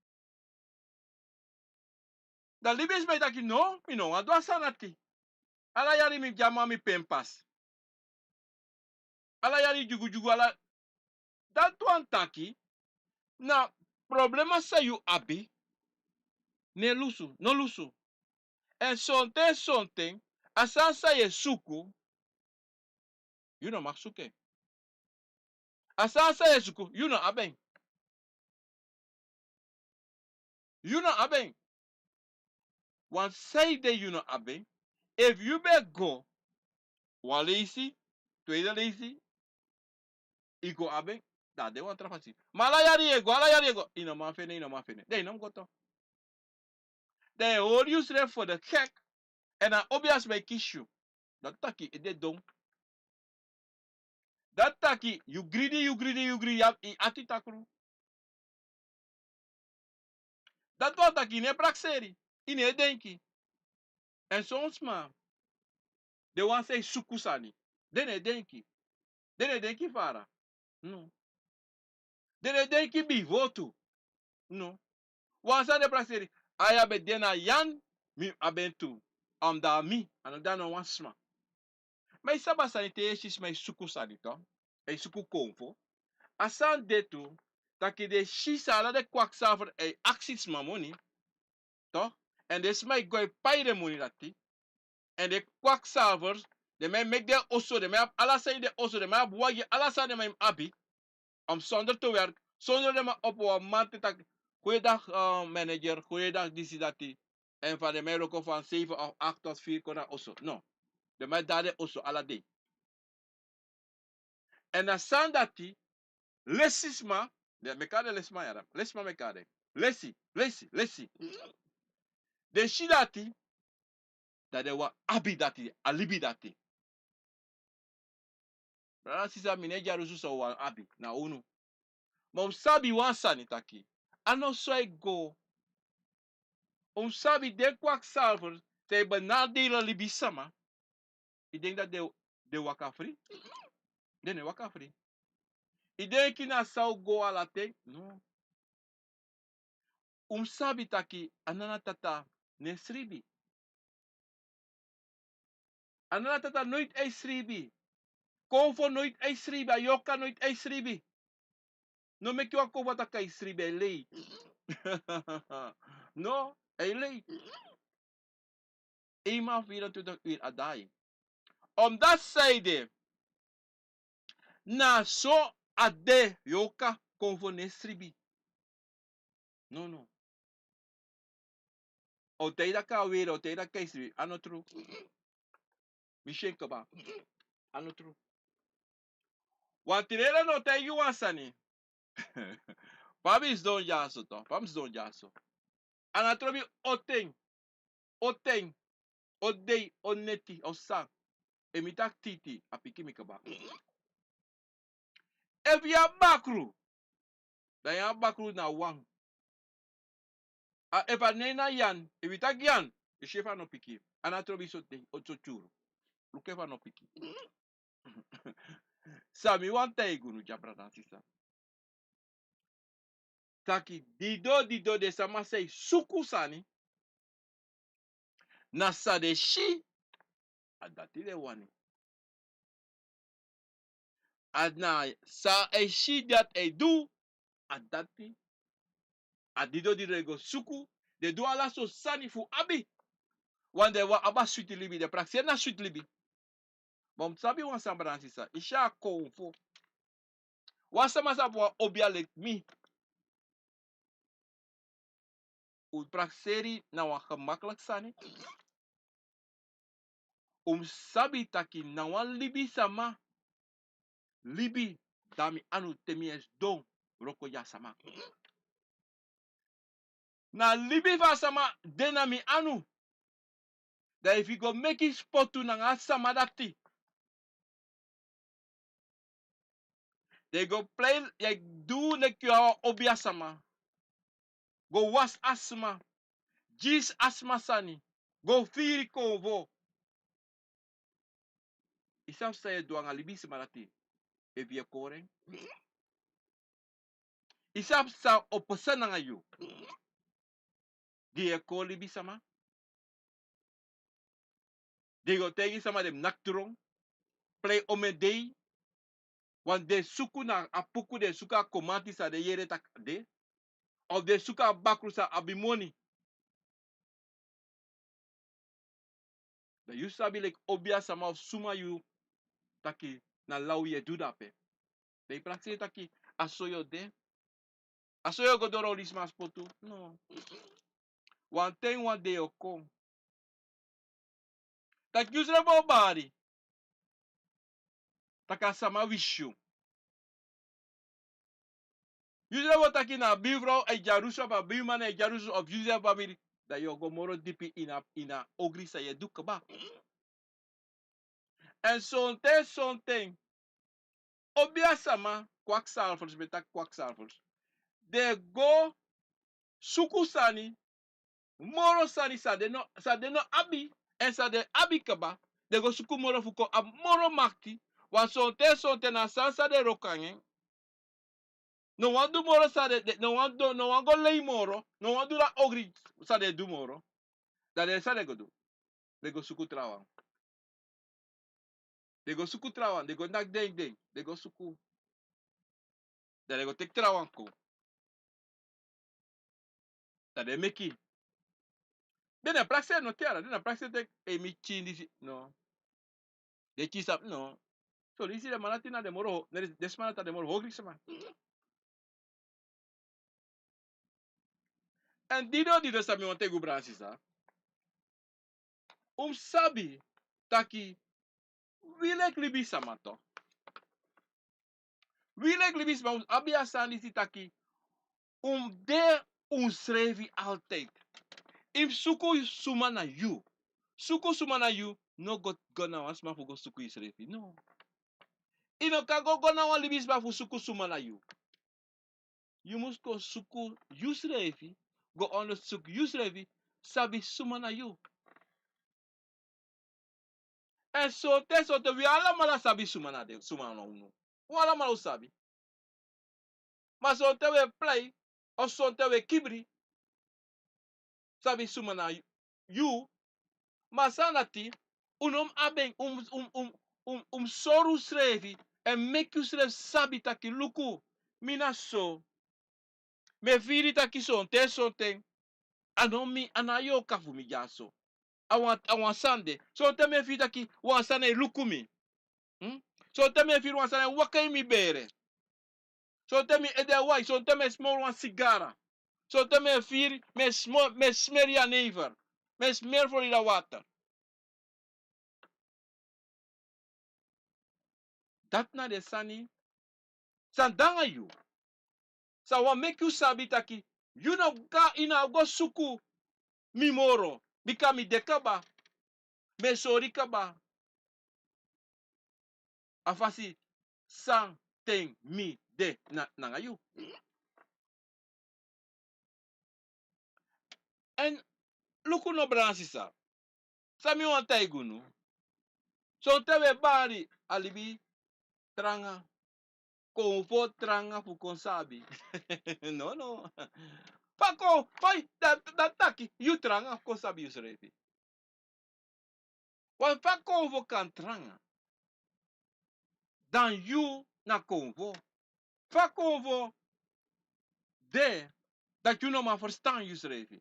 Dan libisma e taki no, mi no wani du a sani dati. Ala yari mi gi a man mi pinpas. Ala yari dyugudyugu, ala. Dati wani taki, na problema san yu abi, no e lusu, no lusu. Èn sonten, sonten, a sani san yu e suku, yu no mag suku en. A sani san yu e suku, yu no abi en. Yu no abi en. Wan saide yu no abi en. Efu yu ben go wan leisi, tweede leisi, yu go abi en, dan a de wan tra fasi. Ma ala yari yu e go, ala yari yu e go, yu no man feni en, yu no man feni en. Dan yu no mus go tu. Dan yu e hori yusrefi fu de gek. Èn a obiasma e kisi yu. Dati taki yu de don. Dati taki yu gridi, yu gridi, yu gridi, yu abi, yu ati takru. Dati wani taki yu no e prakseri, yu no e denki. Èn son sma, den wan san e suku sani, den no e denki. Den no e denki fara. No. Den no e denki bifo tu. No. Wan san den prakseri, a ya ben de na Yan, mi abi en tu. A mus de na mi, a no de na wan sma. Ma yu sabi a sani, te yu e si sma e suku sani tu, e suku konfo. A sani de tu, taki den e si san ala den kwaksalver e aksi sma moni tu. Èn den sma e go e pai den moni dati. Èn den kwaksalvers, den man e meki den oso, den man e abi ala sani ini den oso, den man e abi wagi, ala sani den man e abi. Om sonder te werk, sonder den man opo wan mamanten taki, goeiedag, eh, manager, goeiedag disi dati. Èn fa den man e wroko van zeven of acht tot vier kon na oso. No. Den man e de na den oso ala dei. Èn a sani dati, lesisma, den, mi e kari den lesma yara, lesma mi e kari den. Lesi, lesi, lesi. Den si dati, dan den wani abi dati, a libi dati. Brada, sisa, mi no e dyalusu san un wani abi, na unu. Ma un sabi wan sani taki, a no so e go. Un sabi den kwaksalver, san e benadeli libisma. Yu denki dati den, den waka fri? Den no e waka fri. Yu denki na san un go ala ten? No. Un mus sabi taki a Nana Tata no e sribi. A Nana Tata noiti e sribi. Konfo noiti e sribi. A yorka noiti e sribi. No meki wan konfo taki a e sribi, a e lei. No, a e lei. Eenmaal vierentwintig uur a dei. Omdat zij de na so a de yorka konfo no e sribi. No, no. O tei daka a weri, o tei daka a e sribi, a no tru. Mi si en kaba. A no tru. Wan tide no taigi wan sani. Fa mi sidon dyaso tu, fa mi sidon dyaso. A no trobi o ten, o ten, o dei, o neti, o san. Efu mi taki titi, a piki mi kaba. Efu yu abi bakru, dan yu abi bakru na wan. A, efu a nen na Yan, efu yu taki Yan, yu si efu a no piki. A no trobi so te, o so tyuru. Luku efu a no piki. San mi wani taigi unu, dya brada, sisa. Taki dido, dido den sama san e suku sani, na san den si, a dati den wani. A na san a e si dati a e du, a dati. A didon di den go suku, den du ala sortu sani fu abi. Wan den wani abi a switi libi, den prakseri na switi libi. Ma un mus sabi wan sani, brada nanga sisa, i si a konfo. Wan sama sa abi wan obia leki mi. Un prakseri na wan gemakliki sani. Un mus sabi taki na wan libisama libi, dan mi anu te mi e sidon wroko gi a sama. Na libi fu a sama de na mi anu. Dan efu i go meki spotu nanga a sama dati, den go plei, yu e du leki yu a wan obia sama. Go wasi a sma, gi a sma sani, go firi konfo. I sabi san yu e du anga libisma dati efu yu e kori en? I sabi san o pasa nanga yu di yu e kori libisma? Den go taigi sama den mus naki tron, plei omeni dei, want den suku na a puku, den suku a komanti san den yere taki de, of den suku a bakru san abi moni. Dan yu sabi leki obia sama of suma yu taki na law yu e du dape. Dan yu prakseri taki a so yu o de. A so yu o go doro libisma spotu? No. Wan ten wan dei o kon taki yusrefi o bari taki a sama wisi yu. Yusrefi o taki na a bifrow e dyarusu, of a biman e dyarusu, of yusrefi famiri. Dan yu o go moro dipi ini a, ini a ogri san yu e du kaba. Èn sonten, sonten obia sama, kwaksalfers, mi e taki kwaksalfers, den go suku sani, moro sani san den no, san den no abi, èn san den abi kaba, den go suku moro fu kon abi moro makti. Wan sonten, sonten na a sani san den wroko nanga en. No wani du moro san den, den, no wani du, no wani go lei moro, no wani du a ogri san den e du moro. Dan den, san den go du? Den go suku trawan. Den go suku trawan, den go naki den, den, den go suku. Dan den go teki trawan kon. Dan den meki. Den na prakseri no, Kiara, den na prakseri taki, ei, mi pikin disi, no. Den pikin sabi, no. So disi den man dati na den moro, den, den sma dati na den moro ogri sma. Èn didon, didon san mi wani taigi un, brada nanga sisa. Un mus sabi taki wi leki libisma tu. Wi leki libisma un mus abi a sani disi taki un mus de unsrefi altijd. Efu suku suma na yu. Suku suma na yu, no go, go na wan sma fu go suku yusrefi. No. I no kan go, go na wan libisma fu suku suma na yu. Yu mus kon suku yusrefi, go ondersuku yusrefi, sabi suma na yu. Èn sonten, sonten wi alamala sabi suma na den, suma na unu. Un alamala un sabi. Ma sonten wi e plei, of sonten wi e kibri, sabi suma na yu. Ma san dati, un no mus abi en, un, un, un, un, un mus sori unsrefi, èn meki unsrefi sabi taki luku, mi na so. Mi e firi taki sonten, sonten a no mi, a no a yorka fu mi dyaso. A wan, a wan sani de. Sonten mi e firi taki wan sani e luku mi. Hmm? Sonten mi e firi wan sani e waka ini mi bere. Sonten mi ede e wai, sonten mi e smori wan sigara. Sonten mi e firi, mi e smo-, mi e smeri jenever. Mi e smeri Florida water. Dati na den sani san de nanga yu, san wani meki yu sabi taki yu no kan, i no o go suku mi moro, bika mi de kaba, mi e sori kaba a fasi san ten mi de na, nanga yu. Èn luku no, brada nanga sisa, san mi wani taigi unu. Sonten wi e bari a libi tranga, konfo tranga fu kon sabi. No, no. Fa kon, fa, da, da taki yu tranga fu kon sabi yusrefi. Wan fa konfo kan tranga, dan yu na konfo. Fa konfo de, dati yu no man ferstan yusrefi.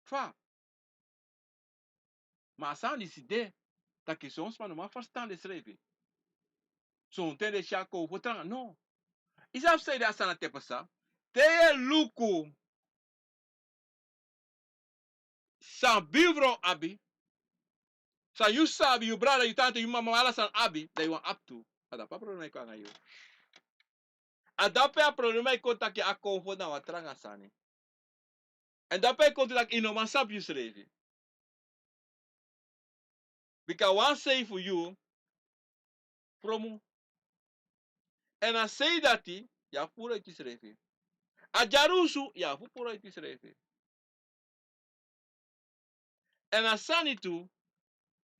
Fa. Ma a sani disi de, taki son sma no man ferstan densrefi. Sonten den si a konfo tranga, no. Yu sabi sanede a sani dati e pasa? Te yu e luku san bifrow abi, san yu sabi, yu brada, yu tante, yu mama, ala sani abi, dan yu wani abi tu. A dape a problema e kon nanga yu. A dape a problema e kon taki a konfo na wan tranga sani. Èn dape a e kon taki yu no man sabi yusrefi. Bika wan sei fu yu fromu. Èn a sei dati, yu abi puru iti yusrefi. A dyarusu, yu abi puru iti yusrefi. Èn a sani tu,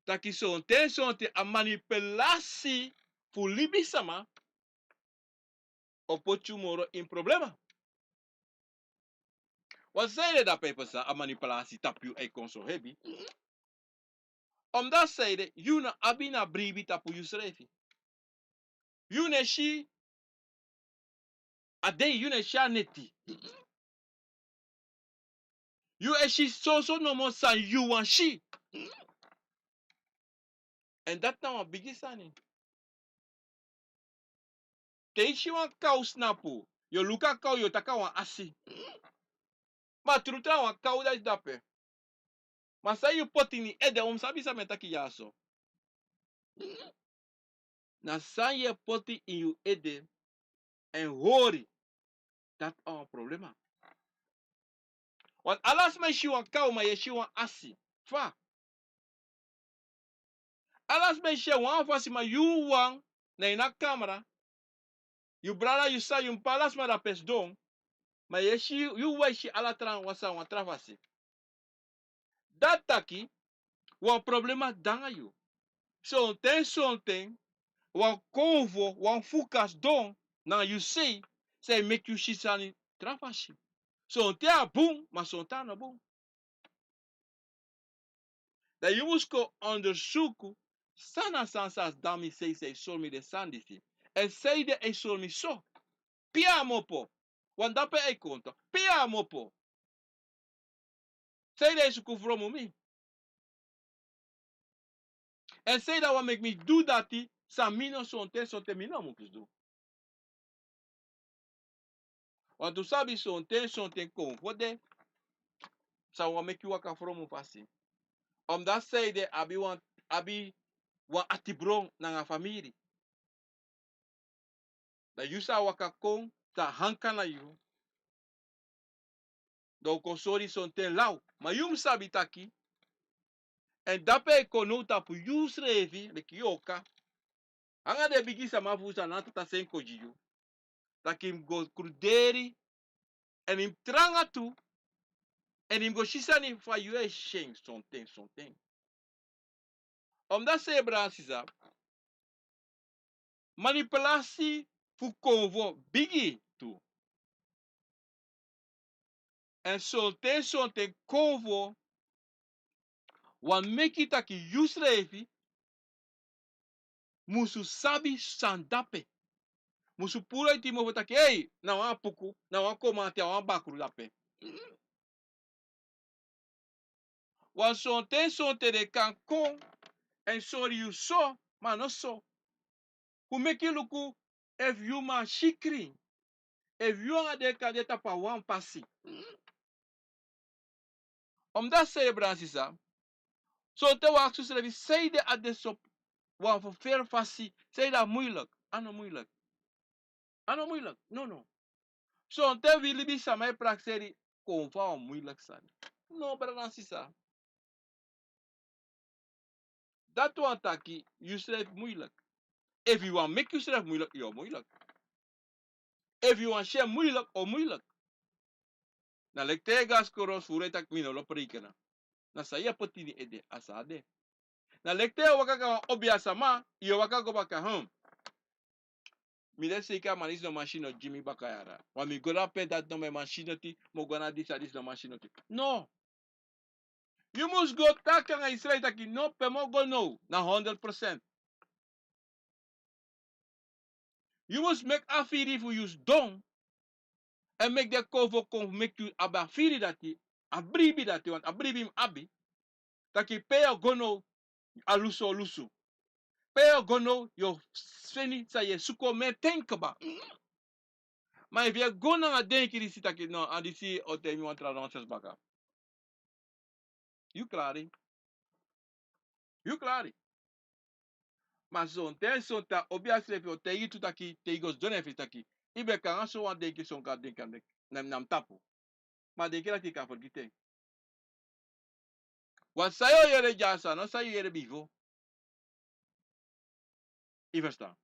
taki sonten sonten a manipulasi fu libisama o poti yu moro ini problema. Wan sanede dape e pasa, a manipulasi tapu yu e kon so hebi. Omdati sanede yu no abi na bribi tapu yusrefi. Yu no e si a dei, yu no e si a neti. Yu e si soso nomo san yu wani si. Èn dati na wan bigi sani. Te yu si wan kaw snapu, yu o luku a kaw, yu o taki a wan asi. Ma trutru a wan kaw dati dape. Ma san yu poti ini yu ede, un sabi san mi e taki dyaso. Na san yu e poti ini yu ede èn hori, dati a wan problema. Want ala sma e si wan kaw, ma yu e si wan asi. Fa? Ala sma e si en wan fasi, ma yu wan na ini a kamra, yu brada, yu sa, yu p'pa, ala sma dape sidon, ma yu e si, yu wan e si ala tra wan sani wan tra fasi. Dati taki wan problema de nanga yu. Sonten sonten wan konfo, wan fuka sidon nanga yu sei, san e meki yu si sani tra fasi. Sonten a bun, ma sonten a no bun. Dan yu mus kon ondersuku san na san san a sidon na mi sei, san e sori mi den sani disi. Èn sanede a e sori mi so. Pe a mu opo. Want dape a e kon tu. Pe a mu opo. Sanede a e suku fromu mi. Èn sanede a wani meki mi du dati san mi no, sonten sonten mi no mus du. Want un sabi sonten sonten konfo de san wani meki yu waka fromu fasi. Omdati sanede abi wan, abi wan atibron nanga famiri. Dan yu sa waka kon, sa hanka na yu. Dan un kon sori sonten law. Ma yu mus sabi taki, èn dape a e kon now tapu yusrefi, leki yu o kon nanga den bigi sama fu un san na tata sen kon gi yu. Taki yu mus go kruderi, èn yu mus tranga tu, èn yu mus go si sani fa yu e si en sonten sonten. Omdati sanede, brada, sisa, manipulasi fu konfo bigi tu. Èn sonten sonten konfo wani meki taki yusrefi musu sabi san dape. Musu puru iti mofo taki, ei, na wan apuku, na wan komati, a wan bakru dape. Wan sonten sonten den kan kon èn sori yu so, ma a no so. Fu meki yu luku efu yu man sikrin, efu yu anga den kan de tapu a wan pasi. Omdati sanede, brada, sisa, sonten un aksi yusrefi sanede a de so, wan ferferi fasi, sanede a muilek. A no muilek. A no muilek. No, no. Sonten wi libisama e prakseri konfo a wan muilek sani. No, brada, sisa. Dati wani taki yusrefi muilek. Efu yu wani meki yusrefi muilek, yu o muilek. Efu yu wani si en muilek, o muilek. Na leki te yu e go na skoro, suru e taki mi no lobi reikena. Na san yu e poti ini yu ede, a san a de. Na leki te yu e waka go na wan obia sama, yu e waka go baka, hmm. Mi de seiki a man disi no man sidon gi mi baka yara. Wan mi go dape, dati no man sidon ete, mi o go na disi, a disi no man sidon ete. No. Yu mus go taki anga yusrefi taki no, pe mi o go now, na honderd procent. Yu mus meki a firi fu yu sidon. Èn meki den konfo kon meki yu abi a firi dati, a bribi dati, want a bribi yu mus abi. Taki pe yu o go now, a lusu o lusu. Pe yu o go now, yu o feni san yu e suku, o meki en kaba. Ma efu yu e go nanga denki disi taki no, a disi o taigi mi wan tra nonsens baka. Yu klari. Yu klari. Ma sonten, sonten a obiasma srefi o taigi yu tu taki, te yu go sidon na en fesi taki, yu ben kon nanga sowan denki, son kan denki, na, na mi tapu. Ma denki dati yu kan fergiti en. Wan san yu o yere dyaso, a no san yu yere bifo. Yu ferstan?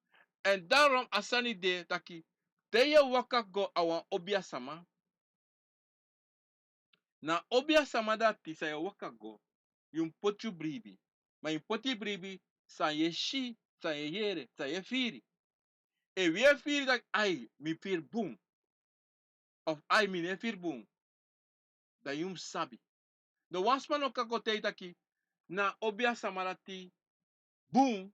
Èn daarom a sani de taki, te yu e waka go a wan obiasma, na obiasma dati san yu e waka go, yu mus poti yu bribi. Ma yu mus poti yu bribi san yu e si, san yu e yere, san yu e firi. Efu yu e firi taki, ai, mi firi bun. Of ai, mi no e firi bun. Dan yu mus sabi. Dan wan sma no kan kon taigi taki, na obiasma dati bun,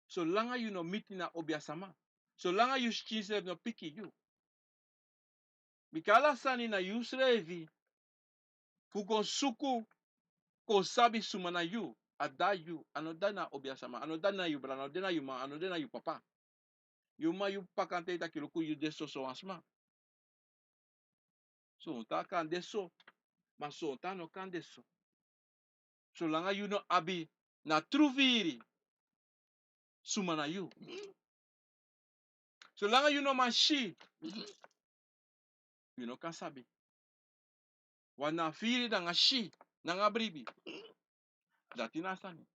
solanga yu no miti na obiasma. Solanga yu skin srefi no piki yu. Bika ala sani na yusrefi fu kon suku, kon sabi suma na yu, a de na yu, a no de na obiasma, a no de na yu brada, a no de na yu mama, a no de na yu papa. Yu mama, yu papa kan taigi taki luku yu de so, sowan sma. Sonten a kan de so, ma sonten a no kan de so. Solanga yu no abi na tru firi suma na yu. Solanga yu no man si, yu no kan sabi. Wan na firi nanga si, nanga bribi. Dati na a sani.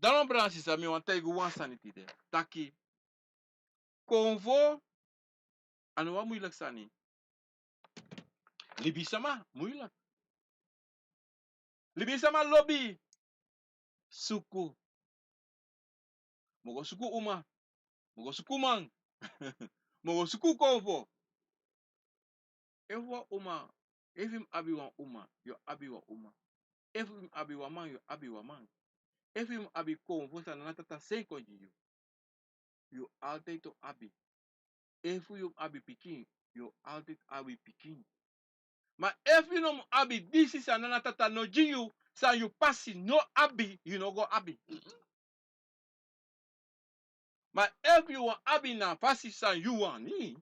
Dan no, brada nanga sisa, mi wani taigi un wan sani tide. Taki, konfo a no wan muilek sani. Libisma muilek. Libisma lobi suku. Mi o go suku uma. Mi o go suku man. Mi o go suku konfo. Efu wan uma, efu yu mus abi wan uma, yu o abi wan uma. Efu yu mus abi wan man, yu o abi wan man. Efu yu mus abi konfo san Nana Tata seni kon gi yu, yu altijd o abi. Efu yu mus abi pikin, yu o altijd abi pikin. Ma efu yu no mus abi disi san Nana Tata no gi yu, san yu pasi no abi, yu no go abi. Ma efu yu wani abi na fasi san yu wani,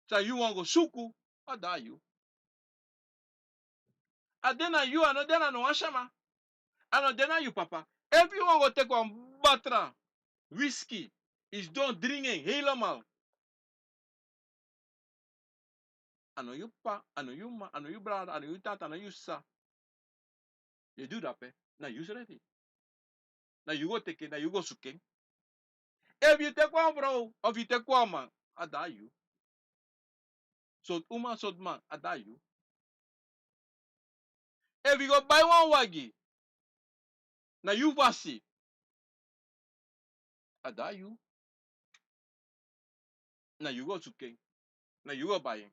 san yu wani go suku, a de na yu. A de na yu, a no de na no wan sama. A no de na yu papa. Efu yu wani go teki wan batra whisky, yu sidon dringi en helemaal. A no yu papa, a no yu mama, a no yu brada, a no yu tata, a no yu sisa. Yu e du dape, na yu srefi. Na yu go teki en, na yu go suku en. Efu yu teki wan frow, of yu teki wan man, a de na yu. Sortu uma, sortu man, a de na yu. Efu yu go bai wan wagi, na yu fasi, a de na yu. Na yu go suku en, na yu go bai en.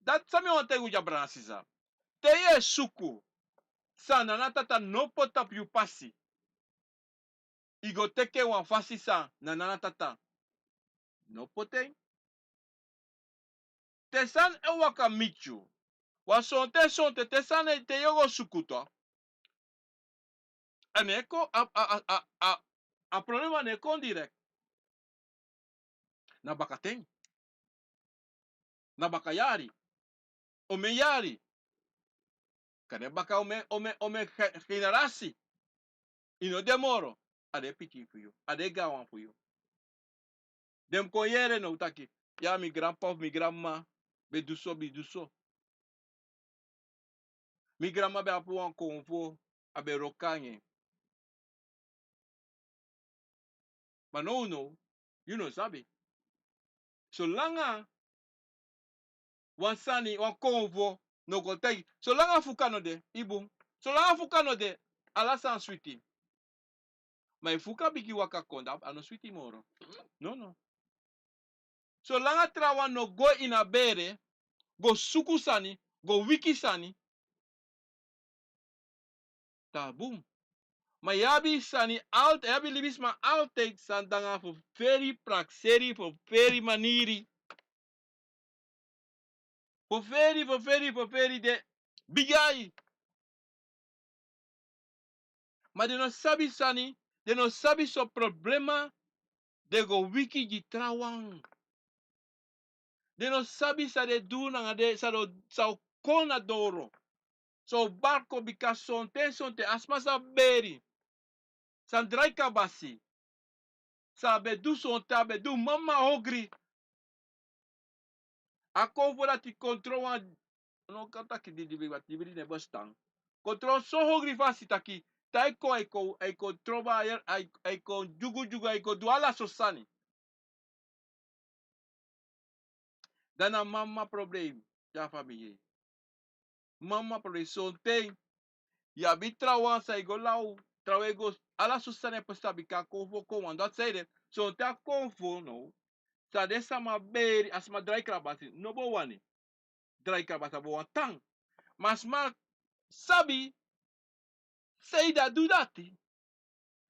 Dati san mi wani taigi un dya, brada nanga sisa. Te yu e suku san Nana Tata no poti tapu yu pasi, yu go teki en wan fasi san Nana Tata no poti en. Te sani e waka miti yu, wan sonten sonten te sani, te yu o go suku tu, a no e kon, a, a, a, a, a, a problema no e kon direct. Na bakaten. Na baka yari. Omeni yari. Kande baka omeni, omeni, omeni ge-, generasi. Yu no de moro. A den pikin fu yu. A den gaanwan fu yu. Den mus kon yere now taki, ya, mi granpapa of mi granmama ben du so, ben du so. Mi granmama ben abi wan konfo, a ben wroko nanga en. Ma nownow, yu no sabi. Solanga wan sani, wan konfo no kon taigi, solanga fuka no de, i bun. Solanga fuka no de, ala sani switi. Ma efu fuka bigin waka kon, dan a no switi moro. Nono. Solanga trawan no go ini a bere, go suku sani, go wiki sani, dan a bun. Ma yu abi sani altijd, yu abi libisma altijd san de nanga fu feri prakseri, fu feri maniri. Fu feri, fu feri, fu feri de bigi ai. Ma den no sabi sani, den no sabi son problema den go wiki gi trawan. Den no sabi san den du nanga den, san o, san o kon na doro. San o bari kon bika sonten, sonten a sma san beri, san drai kabasi, san a be du sonten, a be du mama ogri. A kon fu dati kontro wan, no kan taki didibri, didibri ne bestan. Kontro so ogri fasi taki, te a e kon, a e kon, a e kon troba, a e, a e kon dyugu dyugu, a e kon du ala so sani. Dan na mama problem, ya famiri. Mama problem, sonten yu abi trawan san e go law, trawan e go, ala so sani e pasa bika a kon fu o kon wan. Dati san ede, sonten a kon fu o no, san den sama beri, a sma drai krabasi, no bo wani. Drai krabasi a bo wan tan. Ma sma sabi, san ede a du dati.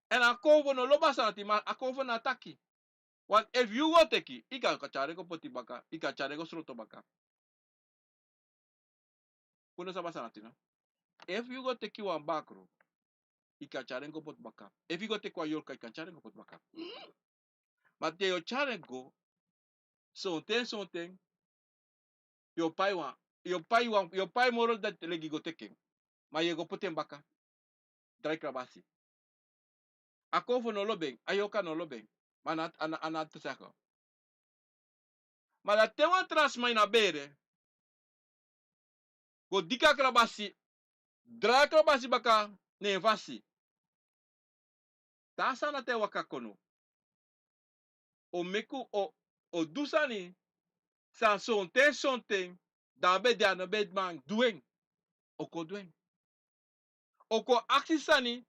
Èn a kon fu o no lobi a sani dati, ma a kon fu o na taki. Want efu yu go teki, yu kan tyari en go poti baka, yu kan tyari en go sroto baka. Unu no sabi a sani dati no. Efu yu go teki wan bakru, yu kan tyari en go poti baka. Efu yu go teki wan yorka, yu kan tyari en go poti baka. Ma te yu o tyari en go, sonten, sonten, yu o pai wan, yu o pai wan, yu o pai moro dati leki yu go teki en. Ma yu e go poti en baka. Drai krabasi. A kon fu o no lobi en, a yorka no lobi en. Ma a na, a na, a na tu saka. Ma dan te wan tra sma ini a bere go diki a krabasi, drai a krabasi baka na en fasi. Te a sani dati e waka kon now, o meki un o, o du sani san sonten, sonten dan a be de, a no be man du en, o kon du en. O kon aksi sani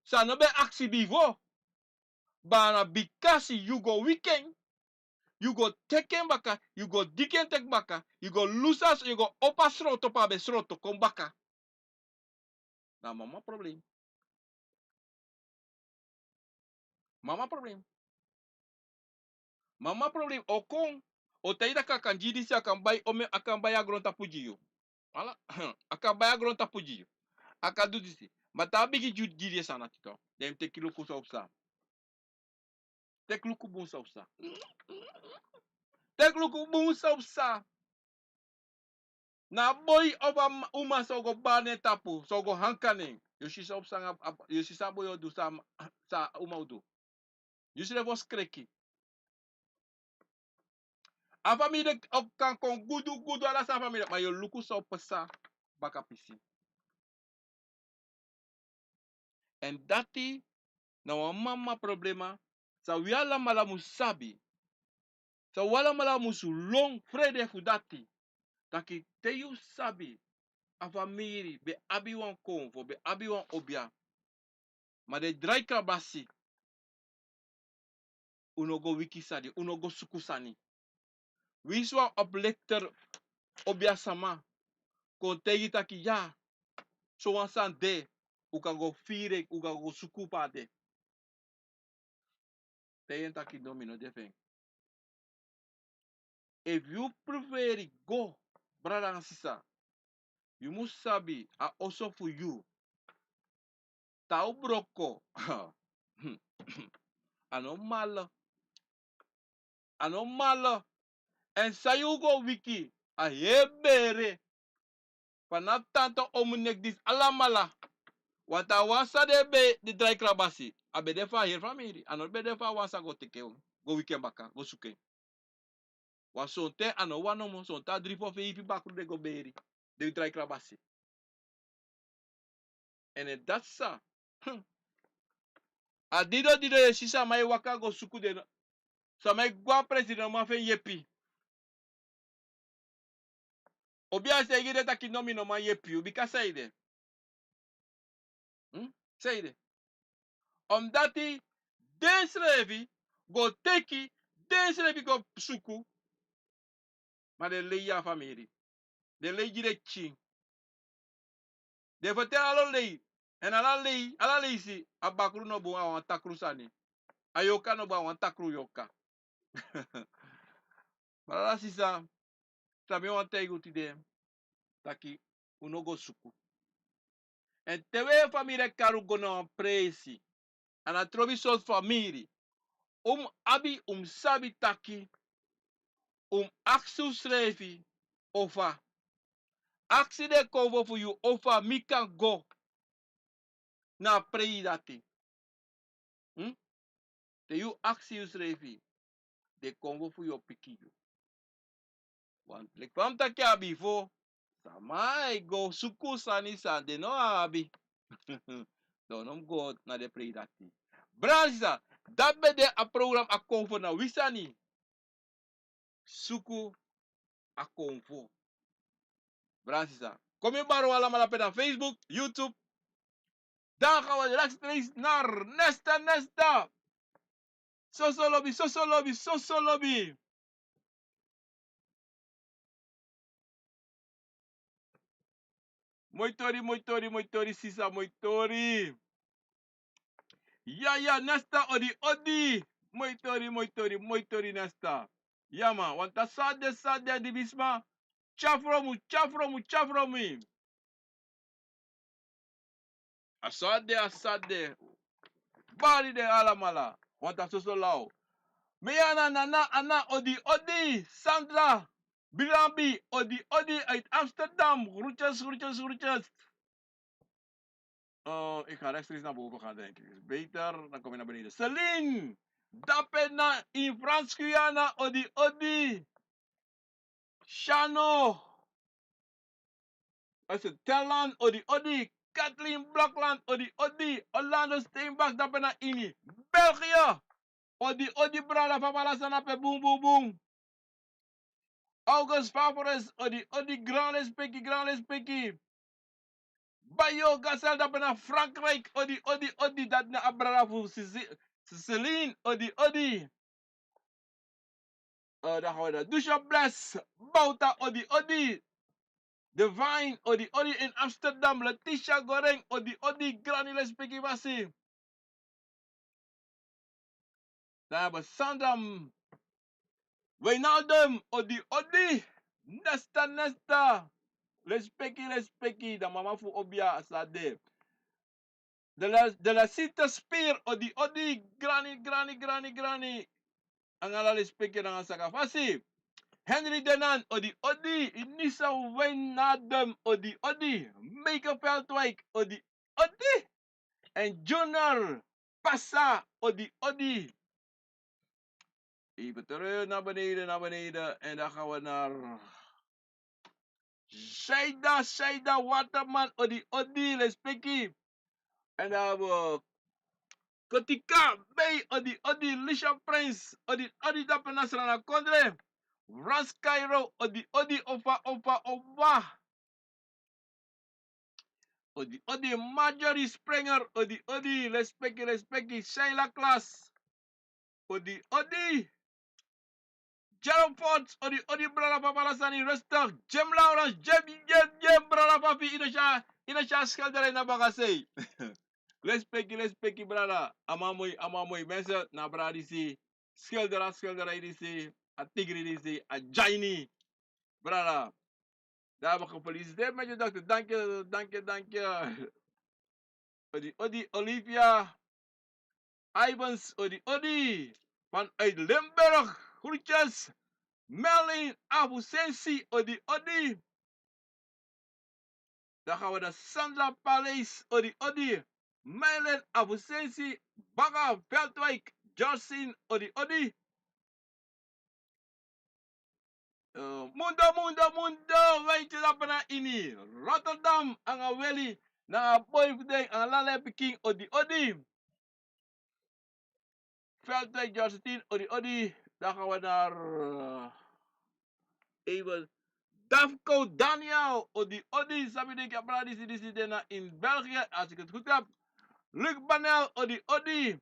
san a no be aksi bifo. Ma na bikasi yu go wiki en, yu go teki en baka, yu go diki en teki baka, yu go lusu a, yu go opo a sroto pe a be sroto kon baka. Na mama problem. Mama problem. Mama problem o kon, o taigi taki a kan gi disi, a kan bai, o mi, a kan bai a grontapu gi yu. Ala, a kan bai a grontapu gi yu. A kan du disi. Ma te a bigin gi yu, gi yu sani dati tu, dan yu mus teki luku san o psa. Teki luku bun san o psa. Teki luku bun san o psa. Na a boi of a ma-, uma san o go bari na en tapu, san o go hanka na en. Yu si san o psa anga a, a, yu si san a boi o du, san a, san a uma o du. Yu si den fu skreki. A famiri o kan kon gudu gudu, ala san a famiri, ma yu o luku san o pasa baka pisi. Èn dati na wan mama problema san wi alamala mus sabi. San wi alamala mus lon frede fu dati. Taki te yu sabi a famiri be abi wan konfo, be abi wan obia, ma den drai krabasi, un no go wiki sani, un no go suku sani. Winsi wan oplekter obia sama kon taigi taki ya, sowan sani de, un kan go firi en, un kan go suku pe a de. Taigi en taki no, mi no de fu en. Efu yu preferi go, brada anga sisa, yu mus sabi a oso fu yu. Te a o broko, a no malo. A no malo. Èn san yu go wiki, a heri bere. Fanafu tanta, omu, neki, disi, alamala. Want a wan san de be, di drai krabasi, a be de fu a heri famiri. A no be de fu a wan san go teki en, go wiki en baka, go suku en. Want sonten a no wan nomo, sonten a dri fu feifi bakru den go beri, den drai krabasi. Èn dati san, hmm. A dido dido yu e si sama e waka go suku den, sama e go a presi, den no man fu en yepi. Obia taigi den taki no, mi no man yepi yu, bika san ede. Hmm? San ede. Omdati den srefi go teki, den srefi go suku. Ma den lei a famiri. Den lei gi den pikin. Den ferteri ala lei. Èn ala lei, ala leisi, a bakru no bun, a wan takru sani. A yoka no bun, a wan takru yoka. Brada, sisa, san mi wani taigi un tide, taki un no go suku. Èn te wi e famiri e kari un go na wan presi, a no trobi sortu famiri, un mus abi, un mus sabi taki un mus aksi unsrefi, ofa aksi den konfo fu yu, ofa mi kan go na a prei dati. Hmm? Te yu aksi yusrefi, den konfo fu yu o piki yu. Want leki fa mi taki a bifo, sama e go suku sani san den no abi. Dan un no mus go na den prei dati. Brada, sisa, dati ben de a program, a konfo na wi sani. Suku a konfo. Brada, sisa, kon mi bari un alamala pe na Facebook, YouTube. Dan gaan we rechtstreeks naar Nesta Nesta. Soso lobi, soso lobi, soso lobi. Moi tori, moi tori, moi tori, sisa, moi tori. Ya, ya, Nesta, odi, odi. Moi tori, moi tori, moi tori, Nesta. Ya, man, want a sade, sade, dibisma. Tyafromu, tyafromu, tyafromu. A sade, a sade. Bari den alamala, want a soso law. Meyana, Nana, Ana, odi, odi. Sandra, Bilambi, odi, odi, uit Amsterdam. Groetjes, groetjes, groetjes. Eh, ik ga rechtstreeks naar boven gaan, denk ik. Is beter, dan kom je naar beneden. Celine, dape na in Frans Guyana, odi, odi. Shano, Ese Telland, odi, odi. Kathleen Blokland, odi, odi. Orlando Steenbach, dape na ini. België, odi, odi, brada, fa bala sani ape, bun, bun, bun. August Favres, odi, odi, gran respeki, gran respeki. Bayo Gasel, dape na Frankrijk, odi, odi, odi, dati na a brada fu Sisi-, Celine, odi, odi. Eh, dan gaan we naar Dusha Bless, Bouta, odi, odi. Divine, odi, odi, in Amsterdam. Letitia Goreng, odi, odi, gran respeki, basi. Dan hebben we Sandra, Wijnaldum, odi, odi. Nesta, Nesta. Respeki, respeki. Dan mama fu Obia, a sade. De la, de la Cité Spear, odi, odi, gran, gran, gran, gran. Nanga ala respeki nanga saka fasi. Henry Denan, odi, odi. Inisa Wijnaldum, odi, odi. Meike Veldwijk, odi, odi. En Junior Pasa, odi, odi. Even terug naar beneden, naar beneden. En dan gaan we naar Shaida, Shaida Waterman, odi, odi, respeki. En dan hebben we Kotika Bey, odi, odi, Lisha Prince, odi, odi, dape na Sranankondre. Frans Cairo, odi, odi, ofa, ofa, ofa. Odi, odi, Marjorie Springer, odi, odi, respeki, respeki, Sheila Klaas. Odi, odi. Gerald Fox, odi, odi, brada, fa bala sani, rustig. Jim Lawrence, Jim, Jim, Jim, brada, fa fi, ino sha, ino sha, schilderij na baka sei. Respeki, respeki, brada. A man moi, a man moi. Mensen, na brada disi. Schilder, a schilderij disi. A tigri disi. A jaini. Brada. Dan heb ik gefeliciteerd met je dochter. Dank je, dank je, dank je. Odi, odi, Olivia Ivans, odi, odi. Vanuit Limburg, groetjes. Melin Abusensi, odi, odi. Dan gaan we naar Sandra Paleis, odi, odi. Melin Abusensi, Baga Veldwijk, Jocelyn, odi, odi. Eh, Mundo, Mundo, Mundo, wentye dape na ini. Rotterdam, nanga Willy, nanga boi fu den, nanga ala den pikin, odi, odi. Veldwijk Josephine, odi, odi. Dan gaan we naar, eh, even. Dafko Daniel, odi, odi. San mi denki a brada disi, disi de na in België, als ik het goed heb. Luc Banel, odi, odi.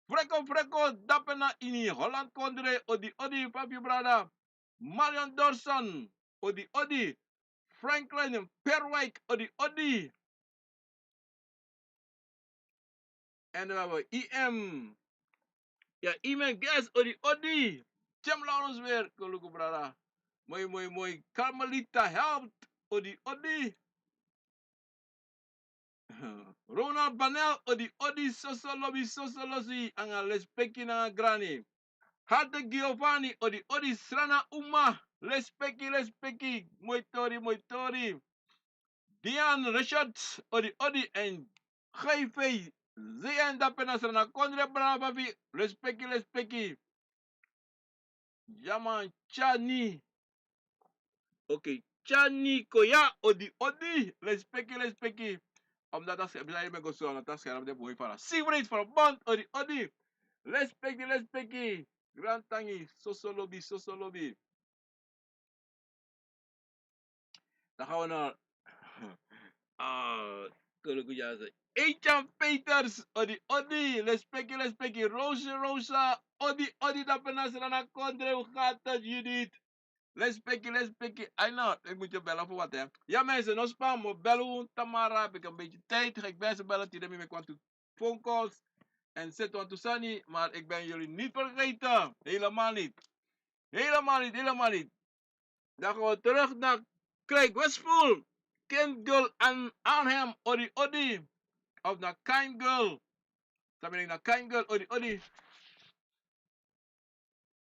Freko, Freko, dape na ini Holland kondre, odi, odi, papi brada. Marion Dorson, odi, odi. Franklin Perwijk, odi, odi. En dan hebben we I M. Ja, I M en Gas, odi, odi. Jim Lawrence weer, koluku brada. Mooi, mooi, mooi. Carmelita Helpt, odi, odi. Ronald Banel, odi, odi, soso lobi, soso losi, anga lespeki nanga grani. Harte Giovanni, odi, odi, Srana Uma, lespeki, lespeki, moitori, moitori. Dian Richards, odi, odi, en G V Z N, dape na Srana Kondre, brada, papi, lespeki, lespeki. Yaman, Chani. Oké, Chani Koya, odi, odi. Lespeki, lespeki. Omdat dat scherm, dat je bent zo, dat scherm, de boy van Sivrit Verband, odi, odi. Lespeki, lespeki. Grand Tangi, soso lobi, soso lobi. Dan gaan we naar, ah, Kuluku Jase. Etienne Peters, odi, odi. Lespeki, lespeki. Rosa, Rosa, odi, odi. Dape na Srana Kondre, hoe gaat het, Judith? Lespeki, lespeki. I know, ik moet je bellen voor wat, hè. Ja, mensen, no spam, maar bel gewoon. Tamara, heb ik een beetje tijd. Ik ben ze bellen, tide mi me kwam toe phone calls. En zet want to sani, maar ik ben jullie niet vergeten. Helemaal niet. Helemaal niet, helemaal niet. Dan gaan we terug naar Craig Westpool. Kind Girl en Arnhem, odi, odi. Of naar Kind Girl. Dan ben ik naar Kind Girl, odi, odi.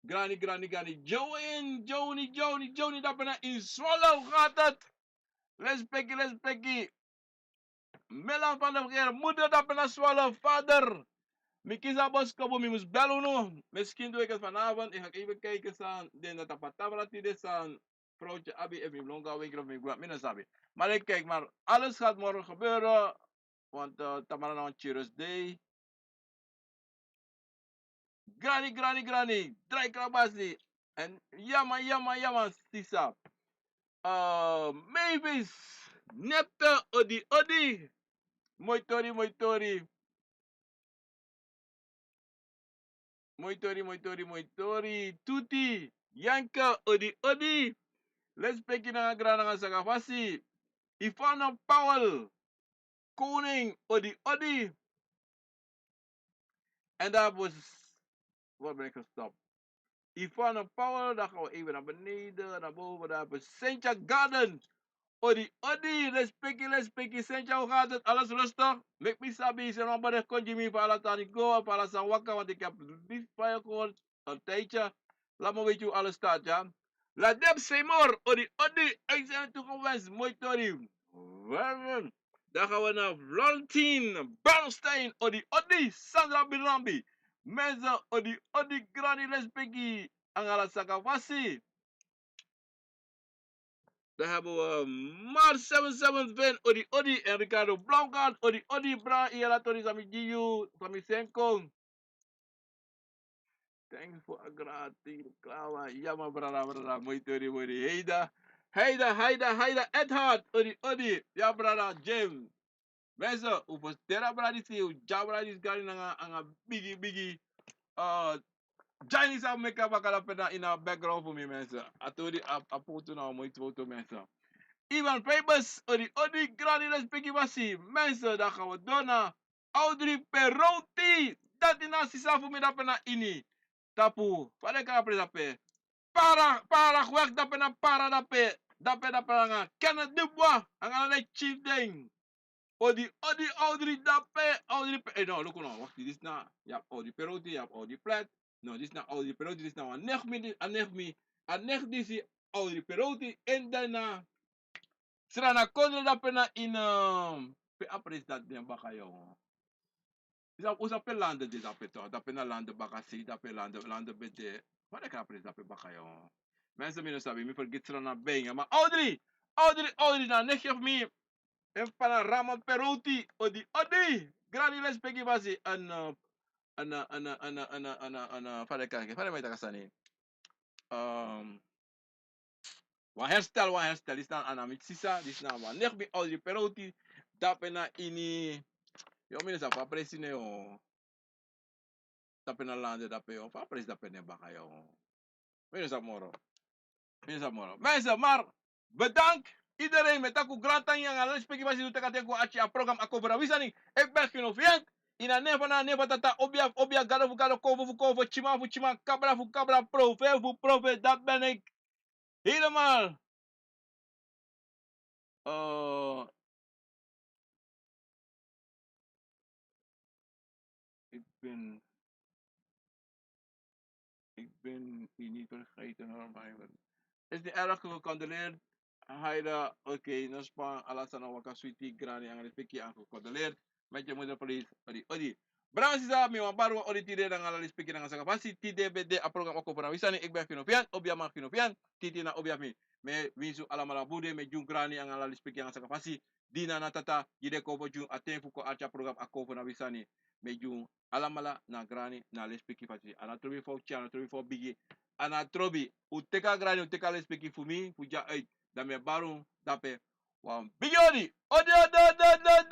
Granny, granny, granny. Join, Joni, Joni, Joni, dape na in Swallow gaat het. Lespeki, lespeki. Melan van de Vergeer, moeder, dape na Swallow, vader. Mi kisi a boskopu, mi mus bel unu. Misschien doe ik het vanavond. Ik ga even kijken san den dati a patabrati de san vrouwtje abi, efu mi blonka winkel of mi gwa, mi no sabi. Maar ik kijk, maar alles gaat morgen gebeuren. Want, eh, tamara na wan chirus day. Granny, granny, granny. Drai krabasi. En yaman, yaman, yaman, sisa. Eh, Mavis. Nepte, odi, odi. Moitori, moitori. Moitori, moitori, moitori. Tuti. Yanka, odi, odi. Lespeki nanga grani nanga saka fasi. Ivana Powell. Koning, odi, odi. En daar was, waar ben ik gestopt? Ivana Powell, dan gaan we even naar beneden, naar boven. Daar hebben we Cynthia Garden. Odi, odi, lespeki, lespeki, Cynthia, hoe gaat het? Alles rustig? Make me sabi, send wan bericht kon gi mi fu ala sani go, fu ala sani waka, want ik heb niet van je gehoord een tijdje. Laat me weten hoe alles staat, ja. Ladep Seymour, odi, odi, uitzending toegewenst, moitori. Wel, dan gaan we naar Florentine Bernstein, odi, odi, Sandra Birambi. Mensen, odi, odi, grani lespeki, nanga ala saka fasi. Dan hebben we Mar seven seven Vin, odi, odi, en Ricardo Blomgaard, odi, odi, bra, yala tori san mi gi yu, san mi seni kon. Thanks for a gratis reclame. Ya, ma brada, brada, moitori, moitori. Heida, Heida, Heida, Heida, Edhard, odi, odi. Ya, brada, James. Mensen, un fu teri a brada disi, un gi a brada disi grani nanga, nanga bigi, bigi, eh, Chinese a meki a baka dape na ini a background fu mi, mensen. A tori a, a foto na wan moi foto, mensen. Ivan Fabus, odi, odi, grani lespeki fasi. Mensen, dan gaan we door na Audrey Perotti. Dati na sisa fu mi dape na ini. Tapu, fa den e kari a presi dape? Para, para, kwek dape na para dape. Dape, dape nanga Kenneth Dubois, nanga ala den chief den. Odi, odi, Audrey dape, Audrey Pe-, eh, no, luku no, wakti, disi na, yu abi Audrey Perotti, yu abi Audrey Platt. No, disi na Audrey Perotti, disi na wan nicht mi, a nicht mi, a nicht disi, Audrey Perotti, en dan na Srana Kondre dape na ini, eh, pe a presi dati de baka, yongu. Yu sabi, un sabi pe Lande de dape toch, dape na Lande baka sei, dape Lande, Lande ben de, fa den e kari a presi dape baka, yongu. Mensen, mi no sabi, mi fergiti Srana bijna, ma Audrey, Audrey, Audrey, na nicht fu mi, en Panorama Perotti, odi, odi. Grani lespeki fasi, en, eh, en, eh, fa den e kari, fa den man e taki a sani. Ehm, wan herstel, wan herstel. Disi na a na mi sisa, disi na wan nicht mi, Audrey Perotti. Dape na ini, yo, mi no sabi fa a presi de, yo. Dape na Lande dape, yo. Fa a presi dape de baka, yo. Mi no sabi moro. Mi no sabi moro. Mensen, maar bedankt iedereen. Mi e taki un grantangi nanga lespeki fasi di un teki a ten fu kon arki a program Ako Fara Wi Sani. Ik ben Gino Fienk. Ini a nen fu a nen fu a Tata, obia fu obia, gado fu gado, konfo fu konfo, tyiman fu tyiman, kabra fu kabra, profeet fu profeet, dat ben ik. Helemaal. Eh, ik ben, ik ben u niet vergeten hoor, maar ik ben, is niet erg, gecondoleerd. Haida, oké, no span, ala sani waka switi, grani, anga respeki, anga gecondoleerd. Met je moeder, please, odi, odi. Brada, sisa, mi wan bari wan odi tide nanga ala respeki nanga saka fasi. Tide ben de a program Ako fu na wi sani, ik ben Finofian, obia man Finofian, titi na obia fu mi. Mi e winsi un alamala bun dei, mi e gi un grani nanga ala respeki nanga saka fasi. Dina na Tata, gi den kon fu gi un a ten fu kon arki a program Ako fu na wi sani. Mi e gi un alamala na grani na respeki fasi. A no trobi fu tya, a no trobi fu bigi. A no trobi. Un teki a grani, un teki a respeki fu mi, fu dya uit. Dan mi e bari un dape wan bigi odi. Odi, odi, odi, odi, odi.